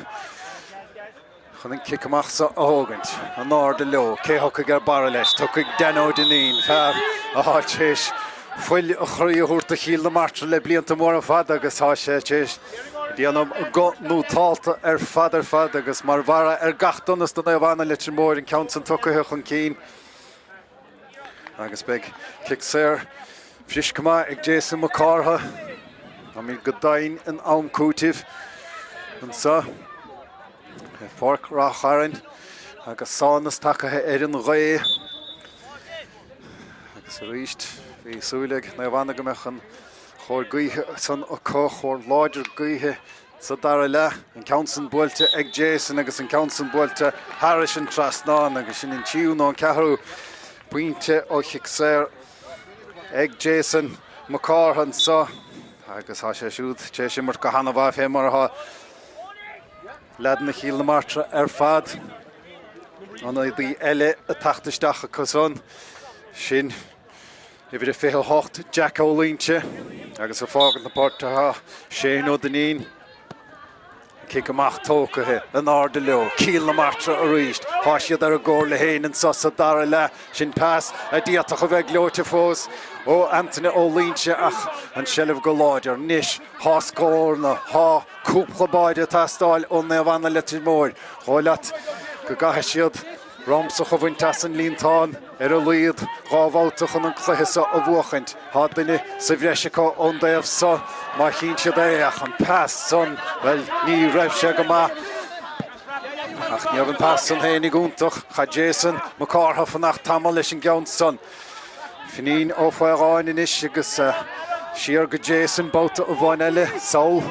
chun an cic amach seo a thógaint. In airde leo, cé thiocfaidh ar barra leis? Tiocfaidh Dan Ó Duinnín, fear atá tar éis fuil a chroí a thabhairt do Chill na Martra le blianta móra fada agus tá sé tar éis déanamh go nótálta ar fad ar fad agus mar bharra ar gach donas do Naomh Anna Leitir Móir an ceann san tugtha chun cinn agus beidh cic saor fris go maith ag Jason Mac Cártha. Táimid go domhain in am cúitimh anseo i bPáirc Ráth Chairn agus sánas tagtha ar an ghaoth agus arís bhí súil ag Naomh Anna go mbeadh an Chóir gaoithe san acu, chóir láidir gaoithe sa dara leath. An ceann san buailte ag Jason agus an ceann san buailte thairis an trasnán agus sin an tríú nó an ceathrú pointe ó chic saor ag Jason Mac Cártha anso agus tá sé siúd tar éis imirt go hana-mhaith fé mar atá leaideanna Chill na Martra ar fad. Ionadaí eile ag teacht isteach acu san sin. Uimhir a 28, Jack Ó Loinsigh agus ag fágaint na páirce tá Shane Ó Duinnín. Cic amach tógtha in airde leo. Cill na Martra arís. Tá siad ar a gcomhairle féin anseo sa dara leath. Sin pas a d'fhéadfadh a bheith gleoite fós ó Antaine Ó Loinsigh ach an tseilbh go láidir. Anois tá scóranna, tá cúpla báide ag teastáil ó Naomh Anna Leitir Móir. Dhóigh leat go gcaithfidh siad Ramsach a bhaint as an líontán ar a laghad 2 bhabhta chun an cluiche seo a bhuachaint. Tá duine sa bhreis acu ón dtaobh seo má chíonn siad é ach an pas san, bhuel, ní raibh sé go maith. Ach ní raibh an pas san féinig iontach. Chaith Jason Mac Cártha fanacht tamall leis an gceann san. Finín Ó Faodháin anois agus siar go Jason babhta amháin eile. Sall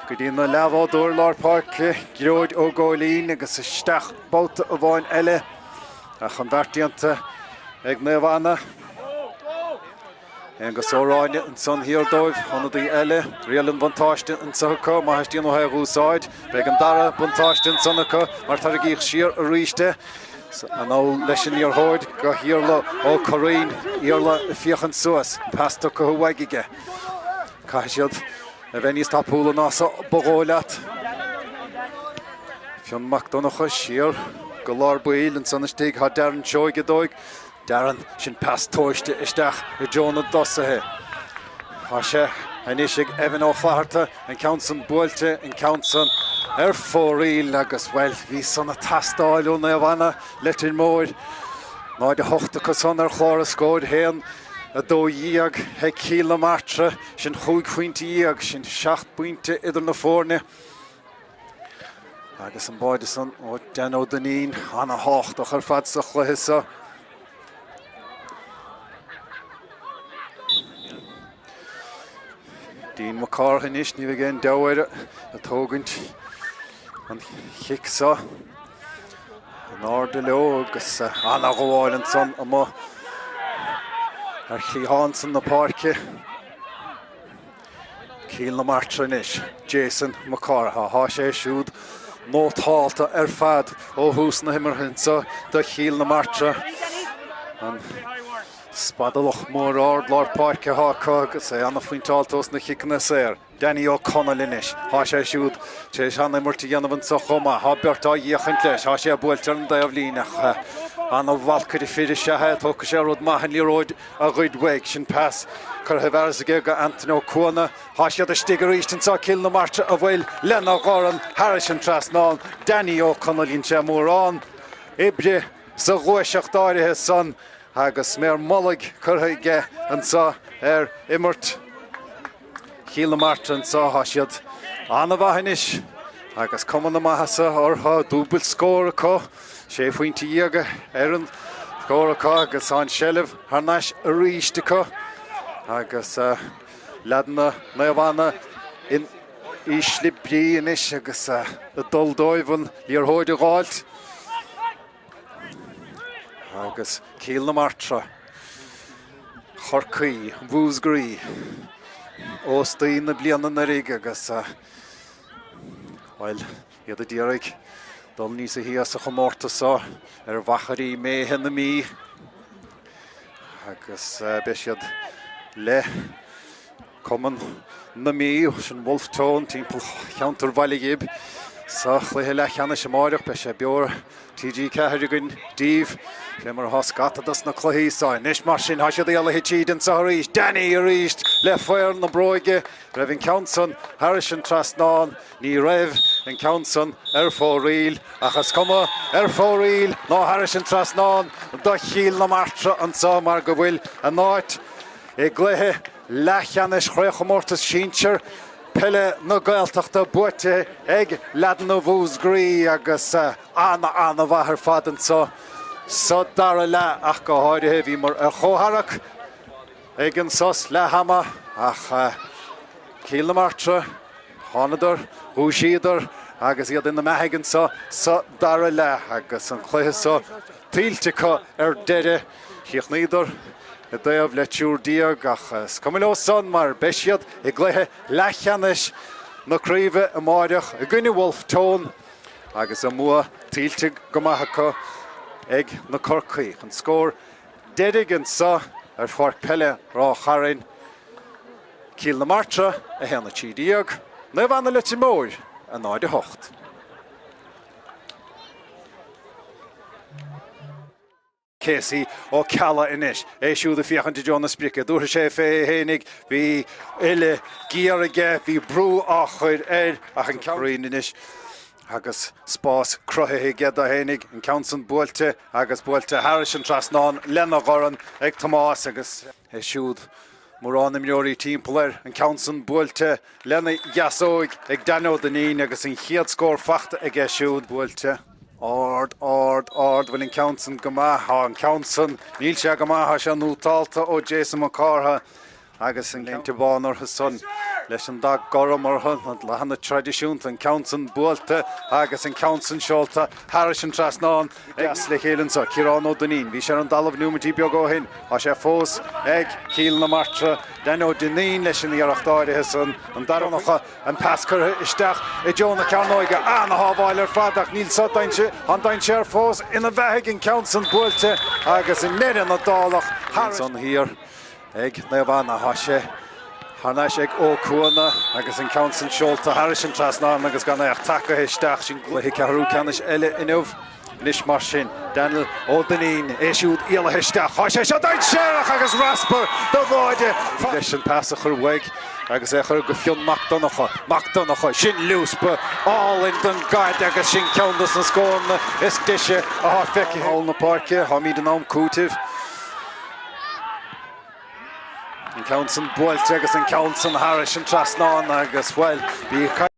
go dtí na leathbhádóir lár páirce, Gearóid Ó Góilín agus isteach babhta amháin eile ach an beart déanta ag Naomh Anna. Aonghus Ó Ráinne ansan thiar dóibh, ionadaí eile, riail an bhuntáiste anso acu, má theastaíonn uathu é a dh'úsáid. Beidh an dara buntáiste ansan acu mar tarraingíodh siar arís é. Anall leis an liathróid go hIarla Ó Curraoin, Iarla ag féachaint suas, an pas tugtha uaidh aige. Caithfidh siad a bheith níos tapúla ná so ba dhóigh leat. Fionn Mac Donncha siar go lár baill ansan istigh, tá Darren Seoige dóibh. Darren, sin pas tomhaiste isteach i dtreo na dtosaithe. Tá sé anois ag Evan Ó Flatharta, an ceann san buailte, an ceann san ar fóraoil agus, bhuel, bhí san ag teastáil ó Naomh Anna, Leitir Móir. 0-8 acu san ar chlár a scóir, 1, 12 ag Cill na Martra, sin chúig phointe dhéag, sin seacht bpointe idir na foirne. Agus an báide san ó Dan Ó Duinnín, ana-thábhachtach ar fad sa chluiche seo. Dean Mac Cárthaigh anois, ní bheidh aon deabhadh air ag tógaint an chic seo. In airde leo agus ana-ghabháil ansan amuigh ar chliathán san na páirce. Cill na Martra anois, Jason Mac Cárthaigh. Tá sé siúd nótálta ar fad ó thús na himeartha anseo do Chill na Martra. An spadalach mór ard lár páirce atá acu agus é ana-phointeálta ós na chiceanna saor. Danny Ó Conaill anois. Tá sé siúd tar éis an-imirt a dhéanamh anseo chomh maith. Tá beirt á fhéachaint leis. Tá sé buailte ar an dtaobhlíne ach ana-bhalcaire fir is ea é. Tógfaidh sé rud maith an liathróid a ghoid uaidh. Sin pas curtha i bhfearas aige go Anthony Ó Cuana. Tá siad istigh arís anseo, Cill na Martra a bhfuil lena dhorn thairis an trasnán. Danny Ó Conaill, dhein sé mórán oibre sa ghluaiseacht áirithe san agus sméar mullaigh curtha aige anseo ar imirt. Chill na Martra anseo, tá siad an-mhaith anois agus cuma na maitheasa orthu, dúbailt scór acu, sé phointe dhéag ar an scór acu agus tá an seilbh thar n-ais arís acu agus leaideanna Naomh Anna in ísle brí anois agus ag dul dóibh an liathróid a dh'fháilt. Agus Cill na Martra, Chorcaí, Mhúscraí, óstaí na bliana anuraidh agus, bhuel, iad a d'iarraidh dul níosa shia sa chomórtas seo ar mhachairí méithe na Mí agus beidh siad le Cumann na Mí, sin Wolfe Tone, timpeall cheantar Bhaile Ghib sa chluiche leathcheannais amáireach. Beidh sé beo ar TG4 againn daoibh, fé mar atá scata dos na cluichí seo. Anois mar sin, tá siad éalaithe tríd anseo arís. Danny arís le faobhar na bróige. Raibh an ceann san thairis an trasnán. Ní raibh an ceann san ar fóraoil, ach is cuma ar fóraoil ná thairis an trasnán do Chill na Martra anseo mar go bhfuil a n-áit i gcluiche Leathcheannais Chraobhchomórtas Sinsir Peile na Gaeltachta buaite ag leaideanna Mhúscraí agus ana-ana-mhaith ar fad anseo sa dara leath ach go háirithe. Bhíomar ar chomhtharrac ag an sos leath ama ach Cill na Martra, thánadar, dhúisíodar agus iad ina mbeathaigh anseo sa dara leath agus an cluiche seo tuillte acu ar deireadh. Chríochnaíodar i dtaobh le 13 ach is cuma leo san mar beidh siad i gcluiche leathcheannais na craoibhe amáireach i gcoinne Wolfe Tone agus a mbua tuillte go maith acu ag na Corcaígh. An scór deiridh anseo ar Pháirc Peile Ráth Chairn, Cill na Martra 1, 13, Naomh Anna Leitir Móir 0, 8. Casey Ó Ceallaigh anois, é siúd ag féachaint i dtreo na sprice. Dúirt sé fé fhéinig, bhí uille géar aige, bhí brú á chur air ach an ceann anois agus spás cruthaithe aige dó fhéinig, an ceann san buailte agus buailte thairis an trasnán lena dhorn ag Tomás agus é siúd mórán imreoirí timpeall air, an ceann san buailte lena dheasóig ag Dan Ó Duinnín agus an chéad scór fachta aige siúd. Buailte ard, ard, ard, bhfuil an ceann san go maith? Tá an ceann san, níl sé go maith, tá sé nótálta ó Jason Mac Cártha agus an léinte bán orthu san. Leis an dath gorm orthu, na dathanna traidisiúnta, an ceann san buailte agus an ceann san seolta thairis an trasnán deas le chéile anseo. Ciarán Ó Duinnín, bhí sé ar an dtalamh neomaintí beaga ó shin, tá sé fós ag Cill na Martra. Dan Ó Duinnín leis an iarracht áirithe san, an dara an pas curtha isteach i dtreo na cearnóige, ana-shábháil ar fad ach níl so dainséar, an dainséar fós ina bheathaidh, an ceann san buailte agus i ndeireadh na dálach thar san thiar. Ag Naomh Anna tá sé thar n-ais ag Ó Cuana agus an ceann san seolta thairis an trasnán agus gan é ach tacaithe isteach. Sin cluiche ceathrú ceannais eile inniu. Anois mar sin, Daniel Ó Duinnín, é siúd éalaithe isteach. Tá sé seo dainséarach agus raspar do bháide leis an pas a chur uaidh agus é a chur go Fionn Mac Donncha. Mac Donncha, sin liúspa álainn don gcaid agus sin ceann dos na scóranna is deise atá feicthe. Thall na páirce, táimid in am cúitimh. An ceann san buailte agus an ceann san thairis an trasnán agus, bhuel, bhí.